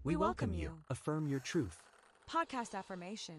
We welcome you. Affirm your truth. Podcast affirmation.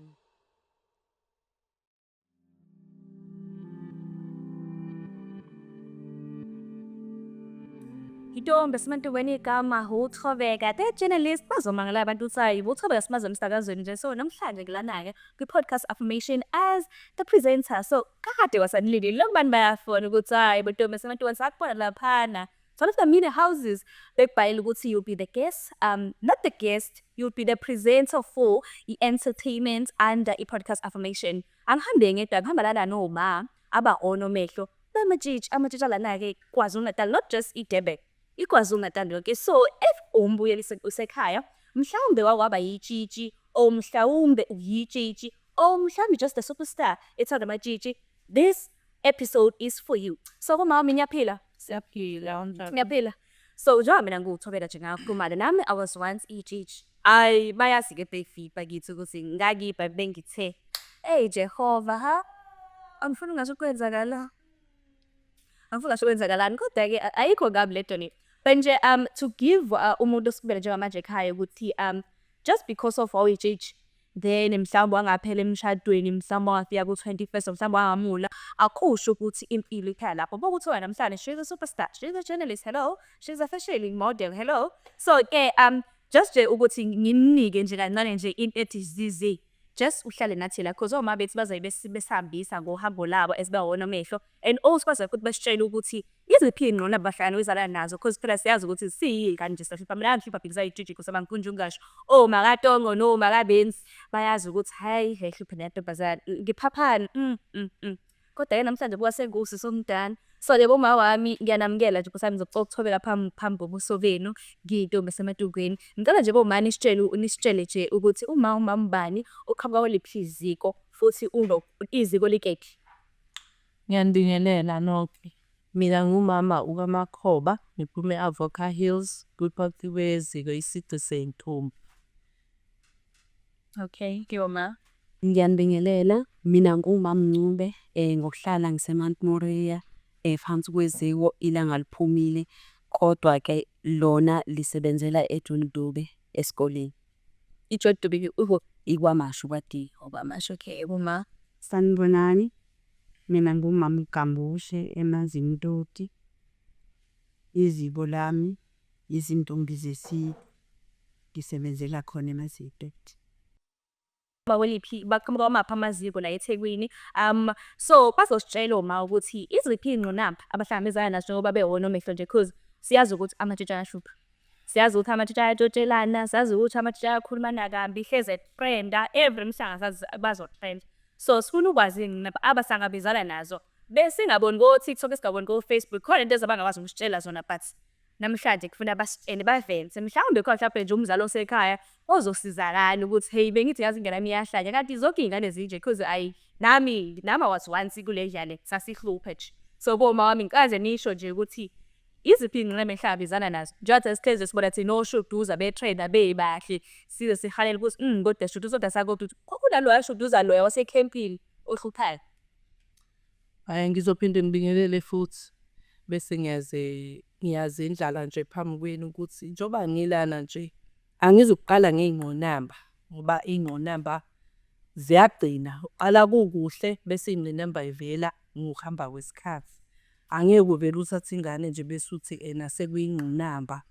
Intombi simantombeni igama uThobeka the journalist. Bazomangala abantu ukuthi hayi, uThobeka simazi emsakazweni nje. So namhlanje ngilana-ke kwi-podcast affirmation as the presenter. So kade wasanilindile lokhu, bantu bayafona ukuthi hayi, bontombi semantombeni, sakubona laphana. It's one of the media houses bekubhalile ukuthi you'll be the guest, not the guest, you'll be the presenter for i-entertainment under i-podcast affirmation. Angihambe ngedwa, ngihamba lana noma aba-onomehlo bamatshitshi, amatshitshi alana-ke KwaZulu Natal, not just iDurban, iKwaZulu Natal yonke. So if umbuyeli usekhaya, mhlawumbe wakwaba yitshitshi, or mhlawumbe uyitshitshi, or mhlawumbe just a superstar ethanda amatshitshi, this episode is for you. So kumama, ngiyaphila. Siyaphila, unjani? Ngiyaphila. So njengoba mina ngiwuThobela nje ngakhuluma nami, I was once itshitshi. Ayi, bayazi-ke befika bakithi ukuthi ngakipha bengithe, "Eyi Jehova, ha, angifuni ngasho kwenzakala, angifuni ngasho kwenzakalani." Kodwa-ke ayikho kabi lento le. But nje to give umuntu osibukele njengamanje ekhaya ukuthi just because of wawuyitshitshi, then mhlawumbe wangaphela emshadweni, mhlawumbe wangafika ku-21st, mhlawumbe wangamula, akusho ukuthi impilo iphela lapho. Bokuthiwa namhlanje she's a superstar, she's a journalist, hello, she's a fashion model, hello. So-ke just nje ukuthi nginike nje kancane nje into ethi zizi, just uhlale nathi la, 'cause oma bethu bazobe besihambisa ngohambo labo as bawona amehlo, and also bazobe futhi basitshela ukuthi iziphi iy'ngqondo abahlangabezana nazo, 'cause phela siyazi ukuthi siyiy'ngane nje siyahlupha. Mina ngihlupha because ayitshitshi ngikhunjwa ungasho omakaTongo nomakaBenzi, bayazi ukuthi hhayi, yayihlupha nentombazane ngiphaphani. Kodwa-ke namhlanje buka sengiwusisi omdala. So-ke boma wami, ngiyanamukela nje, Nkosi yami, ngizocela ukuthobeka phambi kobuso benu, ngiyintombi esemadukweni. Ngicela nje boma nisitshele nje ukuthi uma umama ubani, uqhamuka kweliphi iziko, futhi iziko likephi? Ngiyanibingelela nonke. Mina ngumama ukaMakhoba, ngiphuma e-Avoca Hills, kwiphathi kweziko Isici Sey'ntombi. Okay, ngiyoma. Ngiyanibingelela, mina ngumama Ncube, ngokuhlala ngise-Mount Moriah, phansi kweziko Ilanga Liphumile, kodwa-ke lona lisebenzela eJohn Dube esikoleni. I-John Dube ikuphi? IKwaMashu kwa-D. KwaMashu, okay, kuma. Sanibonani, mina ngumama uGambushe eManzimtoti. Iziko lami izintombi zesiko, ngisebenzela khona eManzimtoti. Bakweliphi, baqhamuka kwamaphi amaziko la eThekwini. So bazositshela oma ukuthi iziphi iy'ngqinamba abahlangabezana nazo njengoba bewona omehlo nje, 'cause siyazi ukuthi amatshitshi ayahlupha. Siyazi ukuthi amatshitshi ayatshotshelana, siyazi ukuthi amatshitshi ayakhulumana kambi, hleze e-trend-a, every mhlanga sazi bazo-trend. So sifuna ukwazi iy'ngqinamba abahlangabezana nazo. Besingaboni ko-TikTok, singaboni ko-Facebook, khona into abangakwazi ukusitshela zona, but namhlanje kufuna basitshele, bavente. Mhlawumbe khona mhlampe nje umzali osekhaya ozosizakala ukuthi hey, bengithi yazi ingane yami iyahlanya, kanti zonke iy'ngane zinje, 'cause ayi, nami I was once kule ndlela, sasihlupha nje. So boma wami, ngicela nje nisho nje ukuthi iziphi iy'ngqinamba enihlangabezana nazo. Njengoba sihlezi sibona thina oshuduza be-trend-a bebahle, size sihalele ukuthi kodwa shuduza, kodwa sakodwa ukuthi kunaloya shuduza loya wasekhempini ohluphayo. Hhayi, ngizophinde ngibingelele futhi bese ngiyaze ngiyazendlala nje phambi kwenu ukuthi njengoba ngilana nje angizukuqala ngey'ngqinamba, ngoba iy'ngqinamba ziyagcina. Uqala kukuhle bese iy'ngqinamba y'vela ngokuhamba kwesikhathi. Angeke uvele uthathe ingane nje bese uthi ena sekuyingqinamba,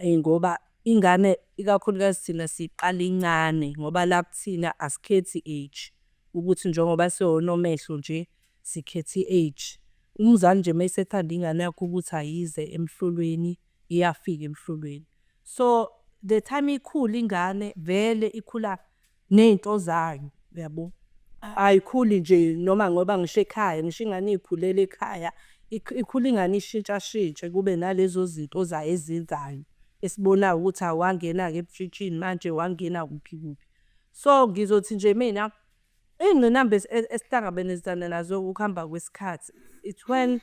ngoba ingane ikakhulukazi thina siyiqala incane, ngoba la kuthina asikhethi age ukuthi njengoba siwonomehlo nje sikhetha i-age. Umzali nje mese ethanda ingane yakhe ukuthi ayize emhlolweni, iyafika emhlolweni. So the time ikhula ingane vele ikhula ney'nto zayo, uyabo? Ayikhuli nje noma ngoba ngisho ekhaya, ngisho ingane iy'khulela ekhaya, ikhula ingane ishintshashintshe kube nalezo zinto zayo ezenzayo esibonayo ukuthi awangena-ke ebutshitshini manje, wangena kuphi kuphi. So ngizothi nje mina iy'ngqinamba esihlangabezana nazo ukuhamba kwesikhathi, it's when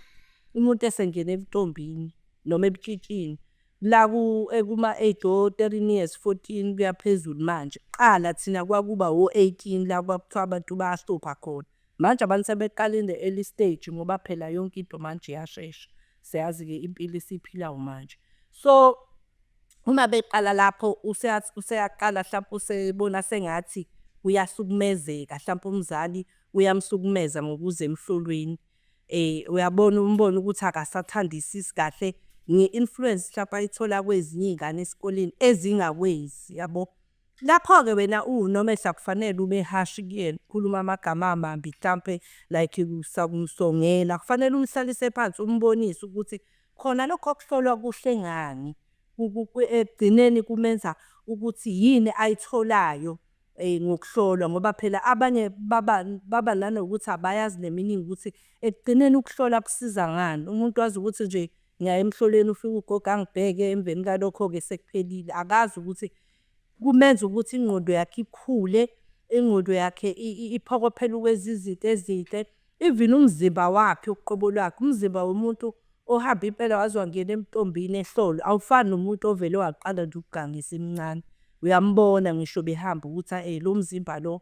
umuntu esengena ebuntombini noma ebutshitshini la kuma-age o-13 years, 14 kuya phezulu manje. Kuqala thina kwakuba o-18 la kwakuthiwa abantu bayahlupha khona. Manje abantu sebeqala in the early stage, ngoba phela yonke into manje iyashesha. Siyazi-ke impilo esiyiphilayo manje. So Uma beqala lapho useyaqala hlampe usebona sengathi uyahlukumezeka hlampe umzali uyamhlukumeza ngokuza emhlolweni. Uyabona umbone ukuthi akasathandisisi kahle nge-influence hlampe ayithola kwezinye iy'ngane esikoleni ezingakwenzi yabo. Lapho-ke wena uwuNomehlo akufanele ube harsh kuyena, ukhulume amagama amambi hlampe like usakumsongela. Kufanele umhlalise phansi umbonise ukuthi khona lokho kuhlolwa kuhle ngani, ekugcineni kumenza ukuthi yini ayitholayo ngokuhlolwa ngoba phela abanye baba baba nanokuthi abayazi neminingi ukuthi ekugcineni ukuhlola kusiza ngani. Umuntu wazi ukuthi nje ngiyaya emhlolweni ufike ugogo angibheke emveni kwalokho-ke sekuphelile. Akazi ukuthi kumenza ukuthi ingqondo yakhe ikhule, ingqondo yakhe iphokophele ukwenza izinto ezinhle. Even umzimba wakhe uqobo lwakhe, umzimba womuntu ohambe impela waze wangena ebuntombini ehlolwa awufani nomuntu ovele waqala nje ukuganga esemncane. Uyambona ngisho behamba ukuthi lo mzimba lo,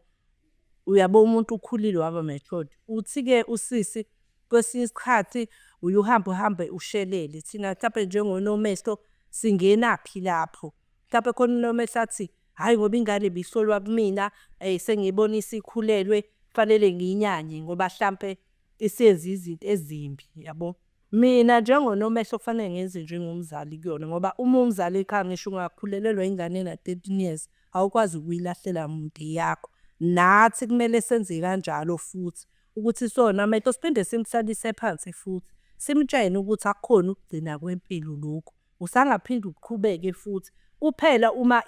uyabo umuntu ukhulile waba matured. Uthi-ke usisi kwesinye isikhathi uye uhambe uhambe ushelele. Thina hlampe njengoNomehlo singenaphi lapho? Mhlampe khona uNomehlo athi, hhayi ngoba ingane ibihlolwa kumina sengiyibona isikhulelwe kufanele ngiyinyanye ngoba hlampe isenze izinto ezimbi yabo. Mina njengoNomehlo kufanele ngenze njengomzali kuyona ngoba uma uwumzali ekhaya ngisho ungakhulelelwa ingane ena-13 years awukwazi ukuyilahlela muntu eyakho. Nathi kumele senze kanjalo futhi ukuthi siwoNomehlo siphinde simhlalise phansi futhi simtshene ukuthi akukhona ukugcina kwempilo lokhu. Usangaphinde uqhubeke futhi kuphela uma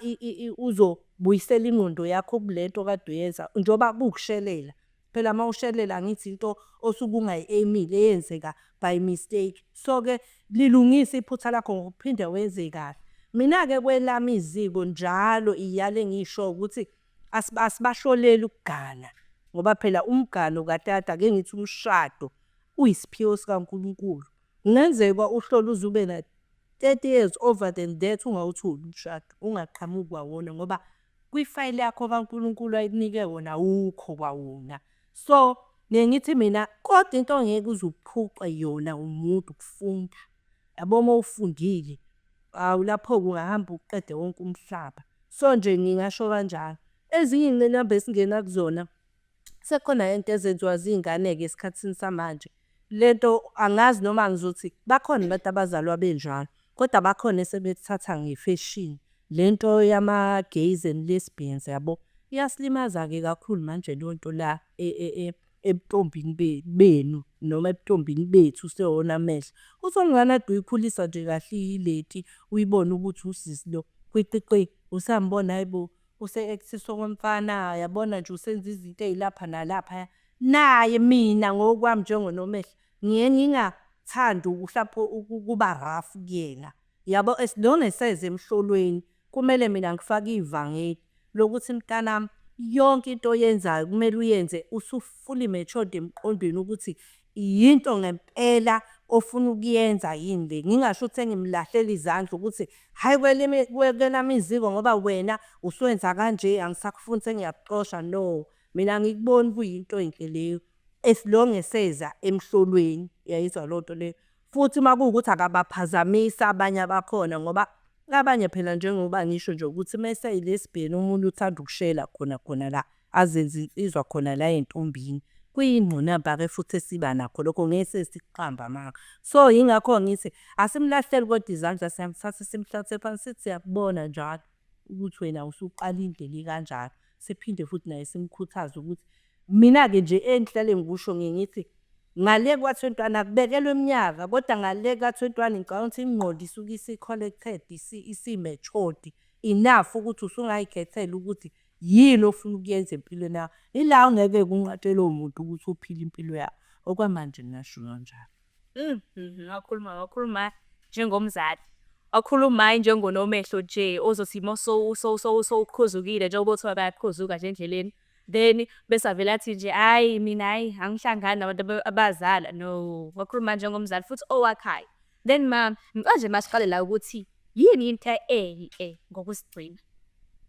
uzobuyisela ingqondo yakho kule nto okade uyenza njengoba kuwukushelela. Phela uma ushelela angithi into osuke ungayi-aim-ile eyenzeka by mistake. So-ke lilungise iphutha lakho ngokuphinde wenze kahle. Mina-ke kwelami iziko njalo iyale engiyishoyo ukuthi asibahloleli ukugana ngoba phela umgano kahle kahle ake ngithi umshado uyisiphiwo sikaNkulunkulu. Kungenzeka uhlole uze ube na-30 years over than that ungawutholi umshado, ungaqhamuki kwawona ngoba kwifayili yakho kaNkulunkulu ayikunike wona awukho kwawona. So, ngiye ngithi mina kodwa into ongeke uze uphucwe yona umuntu ukufunda. Yabo uma ufundile, awu lapho-ke ungahamba uqede wonke umhlaba. So nje ngingasho kanjalo. Ezinye iy'ngqinamba esingena kuzona, sekukhona into ezenziwa ziy'ngane-ke esikhathini samanje. Le nto angazi noma ngizothi bakhona abantu abazalwa benjalo, kodwa bakhona esebekuthatha ngefeshini. Le nto yama-gays and lesbians yabo, iyasilimaza-ke kakhulu manje leyo nto la ebuntombini benu noma ebuntombini bethu siwonamehlo. Uthole ingane kade uyikhulisa nje kahle iyilenti, uyibone ukuthi usisi lo, gwiqiqi usambona hhayi bo use-act-isa okomfana, yabona nje usenza izinto ey'lapha nalaphaya. Naye mina ngokwami njengoNomehlo ngiye ngingathandi hlampe ukuba rough kuyena. Yabo as long eseze emhlolweni kumele mina ngifake ivangeli lokuthi mntanami yonke into oyenzayo kumele uyenze usu-fully matured emqondweni ukuthi yinto ngempela ofuna ukuyenza yini le. Ngingasho ukuthi sengimlahlela izandla ukuthi hhayi kwelami iziko ngoba wena usuwenza kanje angisakufuni sengiyakuxosha, no. Mina angikuboni kuyinto enhle leyo as long eseza emhlolweni, uyayizwa leyo nto leyo. Futhi uma kuwukuthi akabaphazamisi abanye abakhona ngoba abanye phela njengoba ngisho nje ukuthi uma eseyi-lesbian omunye uthanda ukushela khona khona la, azenze insizwa khona la ey'ntombini. Kuyingqinamba-ke futhi esiba nakho lokho ngeke sikuqambe amanga. So yingakho ngithi asimlahleli kodwa izandla siyamthatha simhlalise phansi sithi siyakubona njalo ukuthi wena usuqala indlela ekanjalo. Siphinde futhi naye simkhuthaze ukuthi mina-ke nje engihlale ngikusho ngiye ngithi ngale kwa-twenty-one akubekelwa iminyaka kodwa ngale ka-twenty-one ngicabanga ukuthi ingqondo isuke isi-collected isi-matured enough ukuthi usungay'khethela ukuthi yini ofuna ukuyenza empilweni yakho. Ila ongeke kunqatshelwe muntu ukuthi uphile impilo yakho. Okwamanje ngingasho kanjalo. Wakhuluma wakhuluma njengomzali. Wakhuluma hhayi njengoNomehlo nje ozothi uma sowuqhuzukile njengoba kuthiwa bayaqhuzuka nje endleleni. Then bese avele athi nje hhayi mina hhayi angihlangani nabantu abazala, no. Wakhuluma njengomzali futhi owakhayo. Then ma, ngicela nje masiqale la ukuthi yini into enhle ngokuzigcina?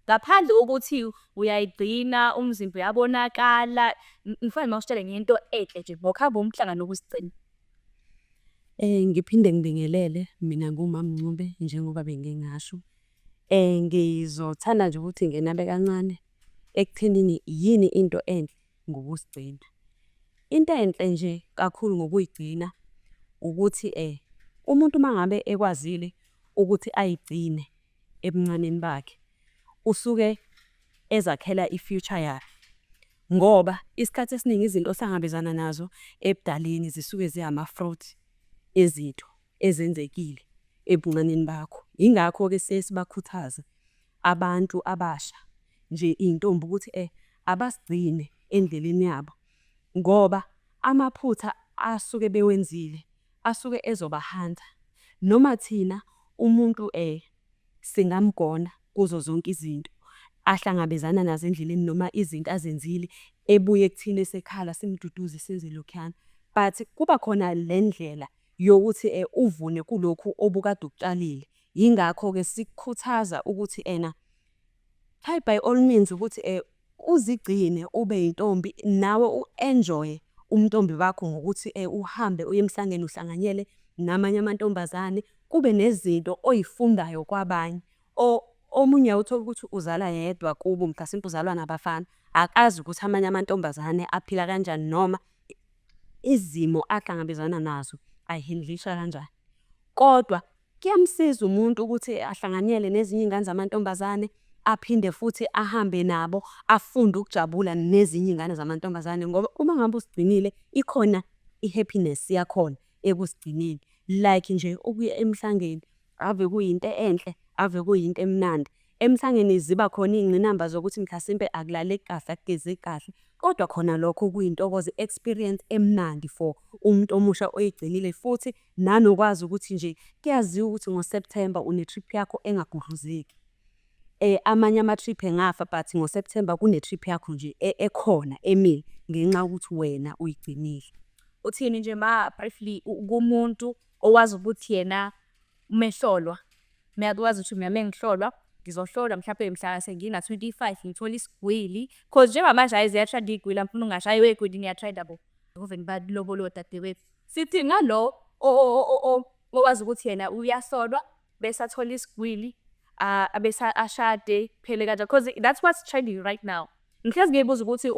Ngaphandle kokuthi uyayigcina umzimba uyabonakala, ngifuna nje usitshele ngento enhle nje ngokuhamba umhlanga nokuzigcina. Ngiphinde ngibingelele, mina ngiwuMaMncube njengoba bengike ngasho. Ngizothanda nje ukuthi ngenabe kancane ekuthenini yini into enhle ngokuzigcina. Into enhle nje kakhulu ngokuy'gcina ukuthi umuntu uma ngabe ekwazile ukuthi ay'gcine ebuncaneni bakhe, usuke ezakhela i-future yakhe, ngoba isikhathi esiningi izinto ohlangabezana nazo ebudaleni zisuke zi-amafruthi ezinto ezenzekile ebuncaneni bakho. Yingakho-ke siye sibakhuthaze abantu abasha nje iy'ntombi ukuthi abazigcine endleleni yabo ngoba amaphutha asuke bewenzile asuke ezobahanta. Noma thina umuntu singamgona kuzo zonke izinto ahlangabezana nazo endleleni noma izinto azenzile ebuye kuthina esekhala simduduze senze lokhuyana. But kuba khona le ndlela yokuthi uvune kulokhu obukade ukutshalile. Yingakho-ke sikukhuthaza ukuthi ena try by all means ukuthi uzigcine ube yintombi nawe u-enjoy-e ubuntombi bakho ngokuthi uhambe uye emhlangeni uhlanganyele namanye amantombazane, kube nezinto oy'fundayo kwabanye. Omunye uthole ukuthi uzalwa yedwa kubo mhlasimpe uzalwa nabafana, akazi ukuthi amanye amantombazane aphila kanjani noma izimo ahlangabezana nazo ayi-handle-isha kanjani. Kodwa kuyamsiza umuntu ukuthi ahlanganyele nezinye iy'ngane zamantombazane, aphinde futhi ahambe nabo, afunde ukujabula nezinye iy'ngane zamantombazane ngoba uma ngabe uzigcinile ikhona i-happiness yakhona ekuzigcineni. Like nje ukuya emhlangeni ave kuyinto enhle, ave kuyinto emnandi. Emhlangeni ziba khona iy'ngqinamba zokuthi mhlasimpe akulaleki kahle, akugezeki kahle, kodwa khona lokho kuyintokozo i-experience emnandi for umuntu omusha oyigcinile futhi nanokwazi ukuthi nje kuyaziwa ukuthi ngo-September une-trip yakho engagudluzeki. Amanye ama-trip engafa but ngo-September kune-trip yakho nje ekhona emile ngenxa yokuthi wena uyigcinile. Uthini nje ma briefly kumuntu owazi ukuthi yena mehlolwa, wazi ukuthi mina mengihlolwa ngizohlolwa mhlampe mhla sengina-25 ngithole isigwili. Cause njengamanje hhayi ziya-trend-a iy'gwili angifuni ukungasho, hhayi wey'gwili niya-trend-a bo. Ave nibalobole odadewethu. Sithi ngalo owazi ukuthi yena uyahlolwa bese athole isigwili bese ashade kuphele kanjalo. Cause that's what's trending right now. Ngihlezi ngiy'buza ukuthi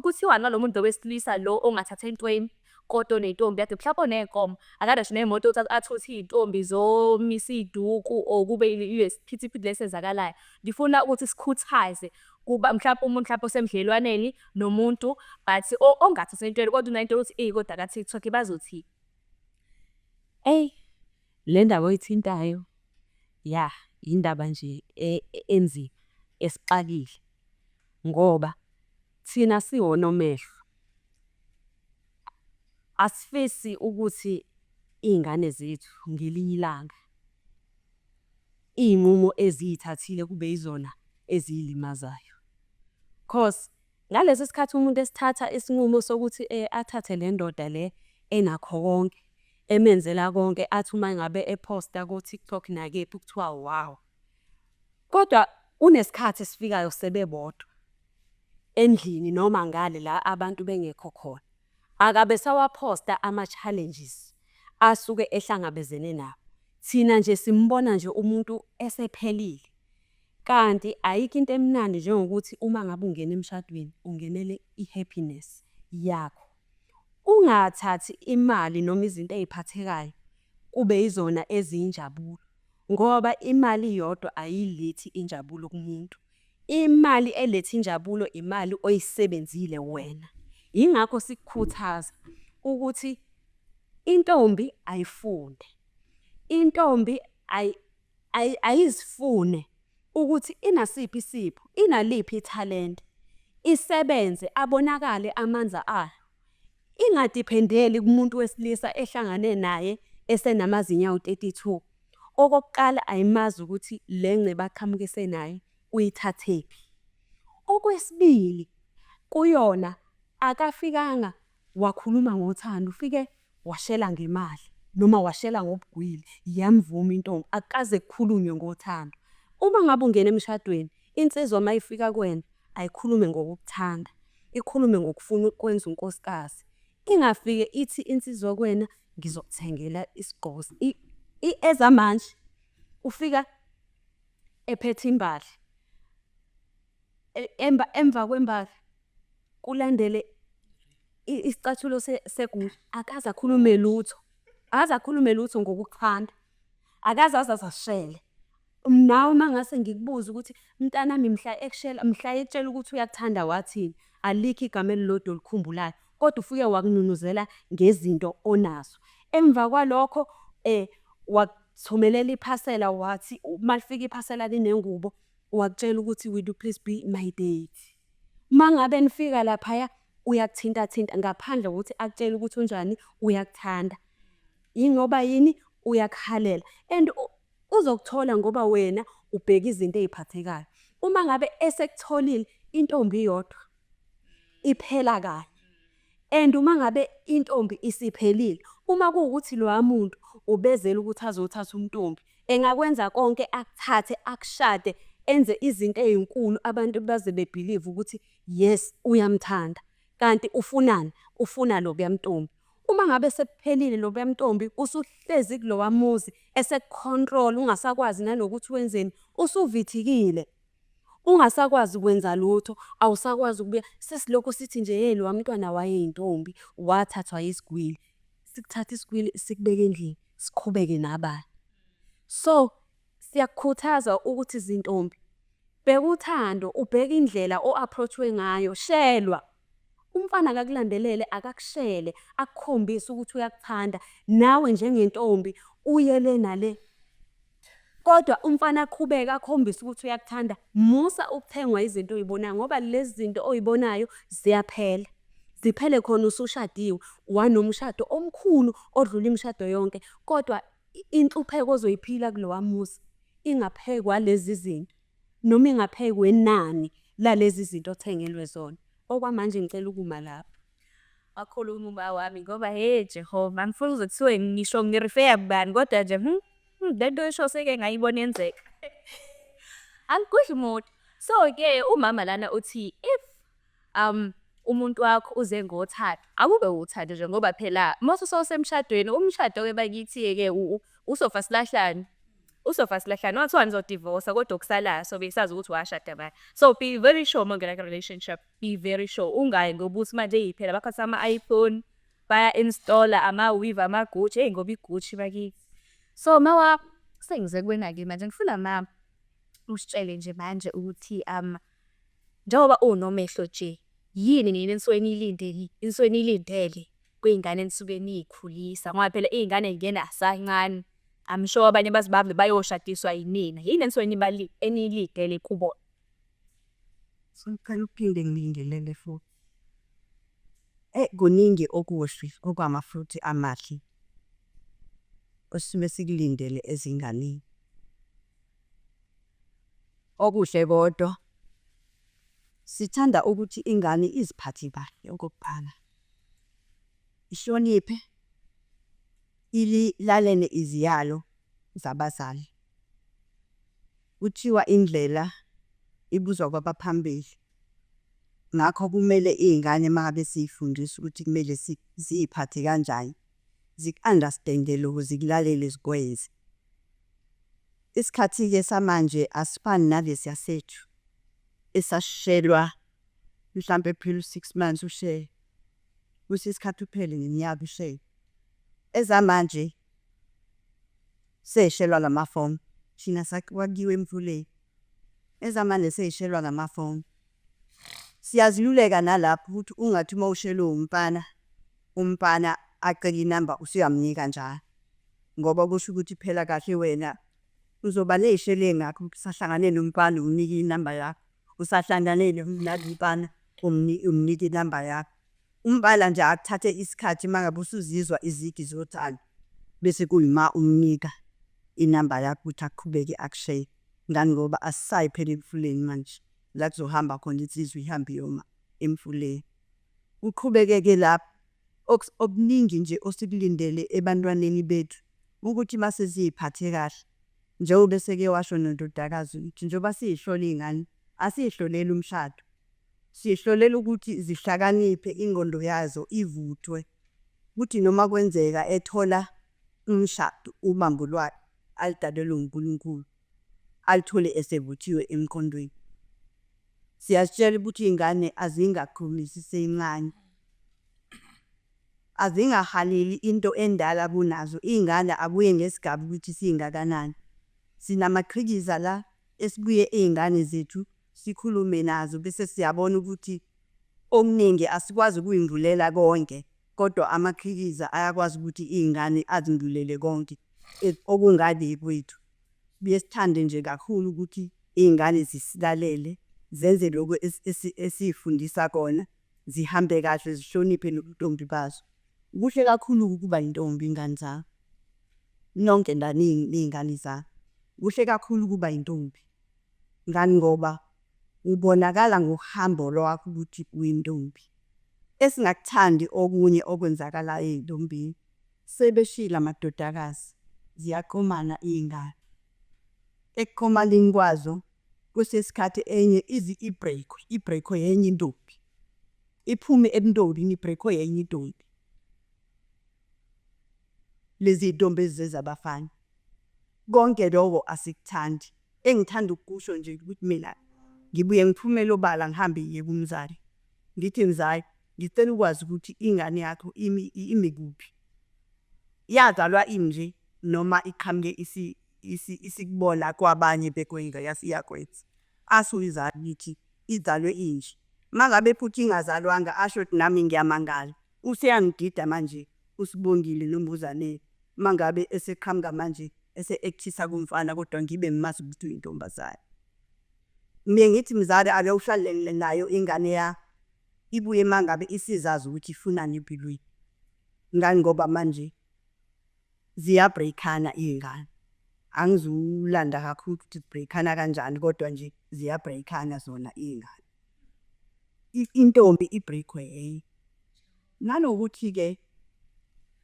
kuthiwani ngalo muntu lo wesilisa lo ongathathi entweni kodwa oney'ntombi yakhe mhlampe oney'nkomo, akanazo ney'moto ukuthi athuthe iy'ntombi zomisa iy'duku or kube ilesiphithiphithi lesi esenzakalayo. Ngifuna ukuthi sikhuthaze kuba mhlampe umuntu mhlampe osemdlelwaneni nomuntu but ongathathi entweni kodwa unento yokuthi eyi kodwa ka-TikTok bazothini. Eyi, le ndaba oyithintayo, ya indaba nje enzima esixakile ngoba thina siwonomehlo asifisi ukuthi iy'ngane zethu ngelinye ilanga iy'nqumo eziy'thathile kube yizona eziy'limazayo. Cause ngalesi sikhathi umuntu esithatha isinqumo sokuthi athathe le ndoda le enakho konke, emenzela konke athi uma ngabe ephosta ko-TikTok nakephi kuthiwa wow. Kodwa kunesikhathi esifikayo sebebodwa endlini noma ngale la abantu bengekho khona. Akabe sawaphosta ama-challenges asuke ehlangabezene nawo. Thina nje simbona nje umuntu esephelile. Kanti ayikho into emnandi njengokuthi uma ngabe ungena emshadweni ungenele i-happiness yakho. Ungathathi imali noma izinto ey'phathekayo kube yizona eziyinjabulo ngoba imali iyodwa ayiyilethi injabulo kumuntu. Imali eletha injabulo imali oyisebenzile wena. Yingakho sikukhuthaza ukuthi intombi ayifunde, intombi ayizifune ukuthi inasiphi isipho, inaliphi ithalente, isebenze abonakale amandla ayo. Ingadiphendeli kumuntu wesilisa ehlangane naye esenamazinyo awu-32. Okokuqala, ayimazi ukuthi le ncebo aqhamuke esenayo uyithathephi. Okwesibili, kuyona akafikanga wakhuluma ngothando, ufike washela ngemali noma washela ngobugwili, yamvuma intombi, akukaze kukhulunywe ngothando. Uma ngabe ungena emshadweni, insizwa uma ifika kuwena ayikhulume ngokukuthanda, ikhulume ngokufuna ukukwenza unkosikazi. Ingafike ithi insizwa kuwena ngizokuthengela isigqoko ezamanje ufika. ephethe imbali. Emva kwembali kulandele isicathulo seGucci. Akaze akhulume lutho, akaze akhulume lutho ngokukuthanda, akaze aze azishele. Nawe uma ngase ngikubuze ukuthi mntanami mhla ekushela, mhla ekutshela ukuthi uyakuthanda wathini? Alikho igama elilodwa olikhumbulayo, kodwa ufike wakununuzela ngezinto onazo. Emva kwalokho wakuthumelela iphasela wathi uma lifika iphasela linengubo, wakutshela ukuthi will you please be my date? Uma ngabe nifika laphaya uyakuthinta thinta ngaphandle kokuthi akutshele ukuthi unjani, uyakuthanda. Yingoba yini? Uyakuhalela and uzokuthola ngoba wena ubheka izinto ey'phathekayo. Uma ngabe esekutholile intombi iyodwa iphela kanye and uma ngabe intombi isiphelile, uma kuwukuthi loya muntu ubezele ukuthi azothatha untombi, engakwenza konke akuthathe akushade enze izinto ey'nkulu abantu baze be-believe ukuthi yes uyamthanda. Kanti ufunani? Ufuna lokuya mntombi. Uma ngabe sekuphelile lobuya mntombi usuhlezi kulowa muzi esekukhontrola ungasakwazi nanokuthi wenzeni, usuvithikile. Ungasakwazi ukwenza lutho, awusakwazi ukubuya. Sesilokhu sithi nje hheyi lowa mntwana wayeyintombi wathathwa isigwili. Sikuthathe isigwili sikubeke endlini, siqhubeke nabanye. So, siyakukhuthaza ukuthi zintombi, bheka uthando, ubheke indlela o-approach-we ngayo, shelwa. Umfana akakulandelele, akakushele, akukhombise ukuthi uyakuthanda, nawe njengentombi uye le nale. Kodwa umfana aqhubeke akhombise ukuthi uyakuthanda, musa ukuthengwa izinto oy'bonayo ngoba lezi zinto oy'bonayo ziyaphela. Ziphele khona usushadiwe, wanomshado omkhulu odlula imishado yonke, kodwa inhlupheko ozoyiphila kulowa muzi ingaphezu kwalezi zinto noma ingaphezu kwenani lalezi zinto othengelwe zona. Okwamanje ngicela ukuma lapho. Wakhuluma uma wami ngoba he Jehova, angifuni kuze kuthiwe ngisho ngi-refer-a kubani kodwa nje le nto oyisho seke ngayibona yenzeka. Angigudli muntu. So-ke umama lana uthi if umuntu wakho uze ngothando, akube uthando nje ngoba phela mase sewusemshadweni, umshado-ke bakithi-ke usofa silahlane. Usofa silahlane, noma nizodivosa kodwa okusalayo sobe sazi ukuthi washada bani. So be very sure uma ungena ku-relationship, be very sure. Ungayi ngoba uthi manje eyi phela baphatha ama-iPhone, baya-install-a ama-weave, ama-Gucci, eyi ngoba i-Gucci bakithi. So mawa, sengize kuwena-ke manje ngifuna ma usitshele nje manje ukuthi njengoba unomehlo nje, yini nina enisuke niyilindele, enisuke niyilindele kwiy'ngane enisuke niy'khulisa ngoba phela iy'ngane y'ngena zisancane. I'm sure abanye baze bahambe bayoshadiswa yinina. Yini enisuke eniyilindele kubona? Ngicela ukuphinde ngibingelele futhi. Kuningi okuhle okwama-fruit amahle esisuke sikulindele ezinganeni. Okuhle kodwa, sithanda ukuthi ingane iziphathe kahle okokuqala. Ihloniphe, ilalele iziyalo zabazali. Kuthiwa indlela ibuzwa kwabaphambili. Ngakho kumele iy'ngane uma ngabe siy'fundisa ukuthi kumele ziy'phathe kanjani, ziku-understand-e lokho, zikulalele zikwenze. Isikhathi-ke samanje asifani nalesiya sethu esasishelwa mhlampe kuphele u-six months ushele, kwesinye isikhathi uphele neminyaka ushele. Ezamanje sey'shelwa ngamafoni, thina kwakuyiwa emfuleni. Ezamanje sey'shelwa ngamafoni. Siyaziluleka nalapho ukuthi ungathi uma ushelwe umfana, umfana acele inamba usuyamnika njalo, ngoba kusho ukuthi phela kahle wena uzoba ney'shelo ey'ngakhi usahlangane nomfana umnika inamba yakho, usahlangane nalo umfana umnika inamba yakho. Umfana nje akuthathe isikhathi uma ngabe usuzizwa izigi zothando, bese kuyima umnika inamba yakho ukuthi aqhubeke akushele. Ngani ngoba asisayi phela emfuleni manje, la kuzohamba khona insizwa ihambe iyoma emfuleni. Kuqhubeke-ke lapho okuningi nje osekulindele ebantwaneni bethu ukuthi mase ziy'phathe kahle, njengoba eseke washo nondodakazi ukuthi njengoba siy'hlola iy'ngane, asiy'hloleli umshado, siy'hlolela ukuthi zihlakaniphe ingqondo yazo ivuthwe. Kuthi noma kwenzeka ethola umshado, ubambo lwakhe alidalelwe uNkulunkulu. Alithole esevuthiwe emqondweni. Siyazitshela ukuthi iy'ngane azingaqhomi zisencane. Azingahaleli into endala kunazo, iy'ngane akuye ngesigaba ukuthi singakanani. Sinamaqhikiza la esibuye iy'ngane zethu sikhulume nazo bese siyabona ukuthi okuningi asikwazi ukuy'mbulela konke, kodwa amaqhikiza ayakwazi ukuthi iy'ngane azimbulele konke okungale kwethu. Sibuye sithande nje kakhulu ukuthi iy'ngane zisilalele, zenze lokhu esiy'fundisa kona, zihambe kahle zihloniphe nobuntombi bazo. Kuhle kakhulu ukuba yintombi ngane zami, nonke la niy'ngane zami. Kuhle kakhulu ukuba yintombi, ngani ngoba ubonakala ngohambo lwakho ukuthi uyintombi. Esingakuthandi okunye okwenzakalayo ey'ntombini, sebeshile amadodakazi, ziyaqomana iy'ngane. Ekuqomaneni kwazo, kwesinye isikhathi enye ize i-break-we, i-break-we enye intombi. Iphume ebuntombini i-break-we enye intombi. Lezi iy'ntombi ezi ezabafana. Konke loko asikuthandi. Engithanda ukukusho nje ukuthi mina ngibuye ngiphumele obala ngihambe ngiye kumzali, ngithi mzali ngicela ukwazi ukuthi ingane yakho imi imi kuphi? Yazalwa inje noma iqhamuke isikubona kwabanye bekwenza yase iyakwenza? Asho umzali ukuthi izalwe inje. Uma ngabe futhi ingazalwanga asho ukuthi nami ngiyamangala. Useyangidida manje uSibongile noma uZanele uma ngabe eseqhamuka manje ese-act-isa kumfana kodwa ngibe ngimazi ukuthi uyintombazane. Ngiye ngithi mzali ake uhlale nayo ingane yakho, ibuye uma ngabe isizazi ukuthi ifunani empilweni. Ngani ngoba manje ziya-break-ana iy'ngane. Angizukulanda kakhulu ukuthi zi-break-ana kanjani kodwa nje ziya-break-ana zona iy'ngane. Intombi i-break-we enye. Nanokuthi-ke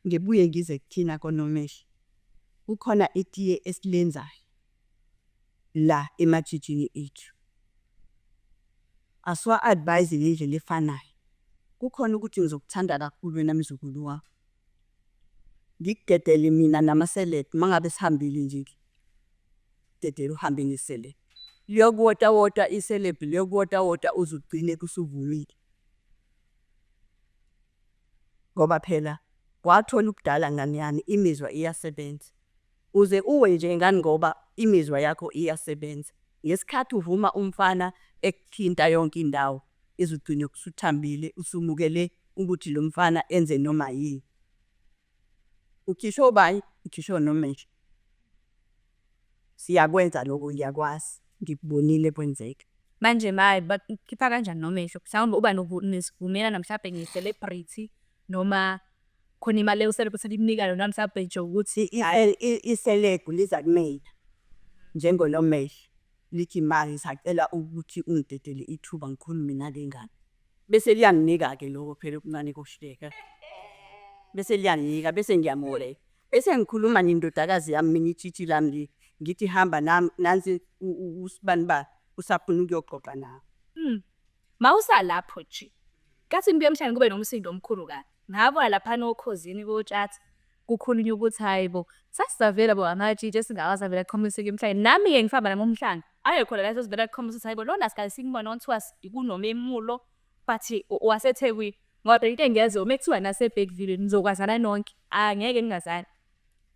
ngibuye ngize kuthina koNomehlo, kukhona itiye esilenzayo la emajijini ethu. Asiwa-advise ngendlela efanayo. Kukhona ukuthi ngizokuthanda kakhulu wena mzukulu wami. Ngikudedele mina namaselebhu uma ngabe sihambile nje, ngikudedele uhambe neselebhu. Liyokuwotawota iselebhu, liyokuwotawota uze ugcine usuvumile. Ngoba phela wathola ubudala ngane yami, imizwa iyasebenza. Uze uwe nje ngani ngoba imizwa yakho iyasebenza. Ngesikhathi uvuma umfana ekuthinta yonke indawo, ize ugcine usuthambile usumukele ukuthi lo mfana enze noma yini. Ukhishwe obani? Ukhishwe oNomehlo. Siyakwenza lokho ngiyakwazi, ngikubonile kwenzeka. Manje maye bakukhipha kanjani Nomehlo? Mhlawumbe uba nesivumelwano mhlampe nge-celebrity noma khona imali leyo-celebrity enikunika yona mhlampe nje ukuthi Iselebhu liza kumina njengoNomehlo lithi ma ngisacela ukuthi ungidedele ithuba ngikhulume nale ngane. Bese liyanginika-ke loko phela okuncane kohleka. Bese liyanginika bese ngiyamuholeka. Bese ngikhuluma nendodakazi yami mina itshitshi lami leli, ngithi hamba nansi usibanibani usafuna ukuyoxoxa nawe. Mawusalapho nje, nkathi nibuya emhlangeni kube nomsindo omkhulu kabi. Ngabona laphana oKhozini koTshatha kukhulunywa ukuthi hhayi bo, sasizavela bo amatshitshi esingawazi avele aqhamuke emhlangeni. Nami-ke ngifamba nami umhlanga, aye khona la sesivele aqhamuke ukuthi hhayi bo lona sikaze simbone kwathiwa kunomemulo but waseThekwini. Ngoba phela into engiyaziyo uma kuthiwa naseBergville nizokwazana nonke, angeke ningazani.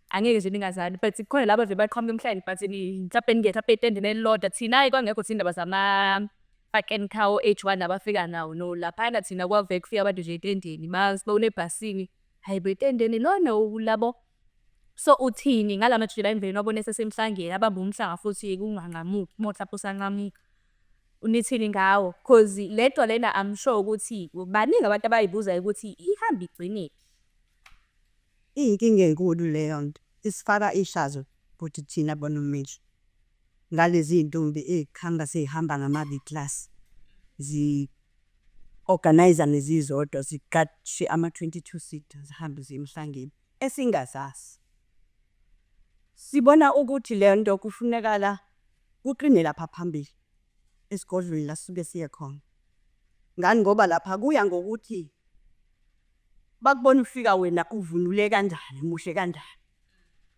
Angeke nje ningazani but kukhona laba avele baqhamuke emhlangeni but mhlampe ningene mhlampe etendeni elilodwa. Thina-ke kwakungekho thina iy'ndaba zama-park and car o-H one abafika nawo no. Laphayana thina kwavele kufike abantu nje etendeni masibona ebhasini, hhayi bo etendeni lona labo. So uthini ngala majita la enivele niwabone esesemhlangeni abambe umhlanga futhi kunganqamuki uma mhlampe usanqamuka. Nithini ngawo? Cause lento lena I'm sure ukuthi baningi abantu abayibuzayo ukuthi ihambe igcinephi. Iyinkinga enkulu leyo nto, isifaka ihlazo futhi thina boNomehlo ngalezi iy'ntombi ey'qhamuka sey'hamba ngama-V-class, zi-organise-ane zizodwa ziqashe ama-22 seater zihambe ziye emhlangeni esingazazi. Sibona ukuthi le nto kufunekala kuqine lapha phambili esigodlweni la sisuke siye khona. Ngani ngoba lapha kuya ngokuthi bakubona ufika wena uvunule kanjani, muhle kanjani,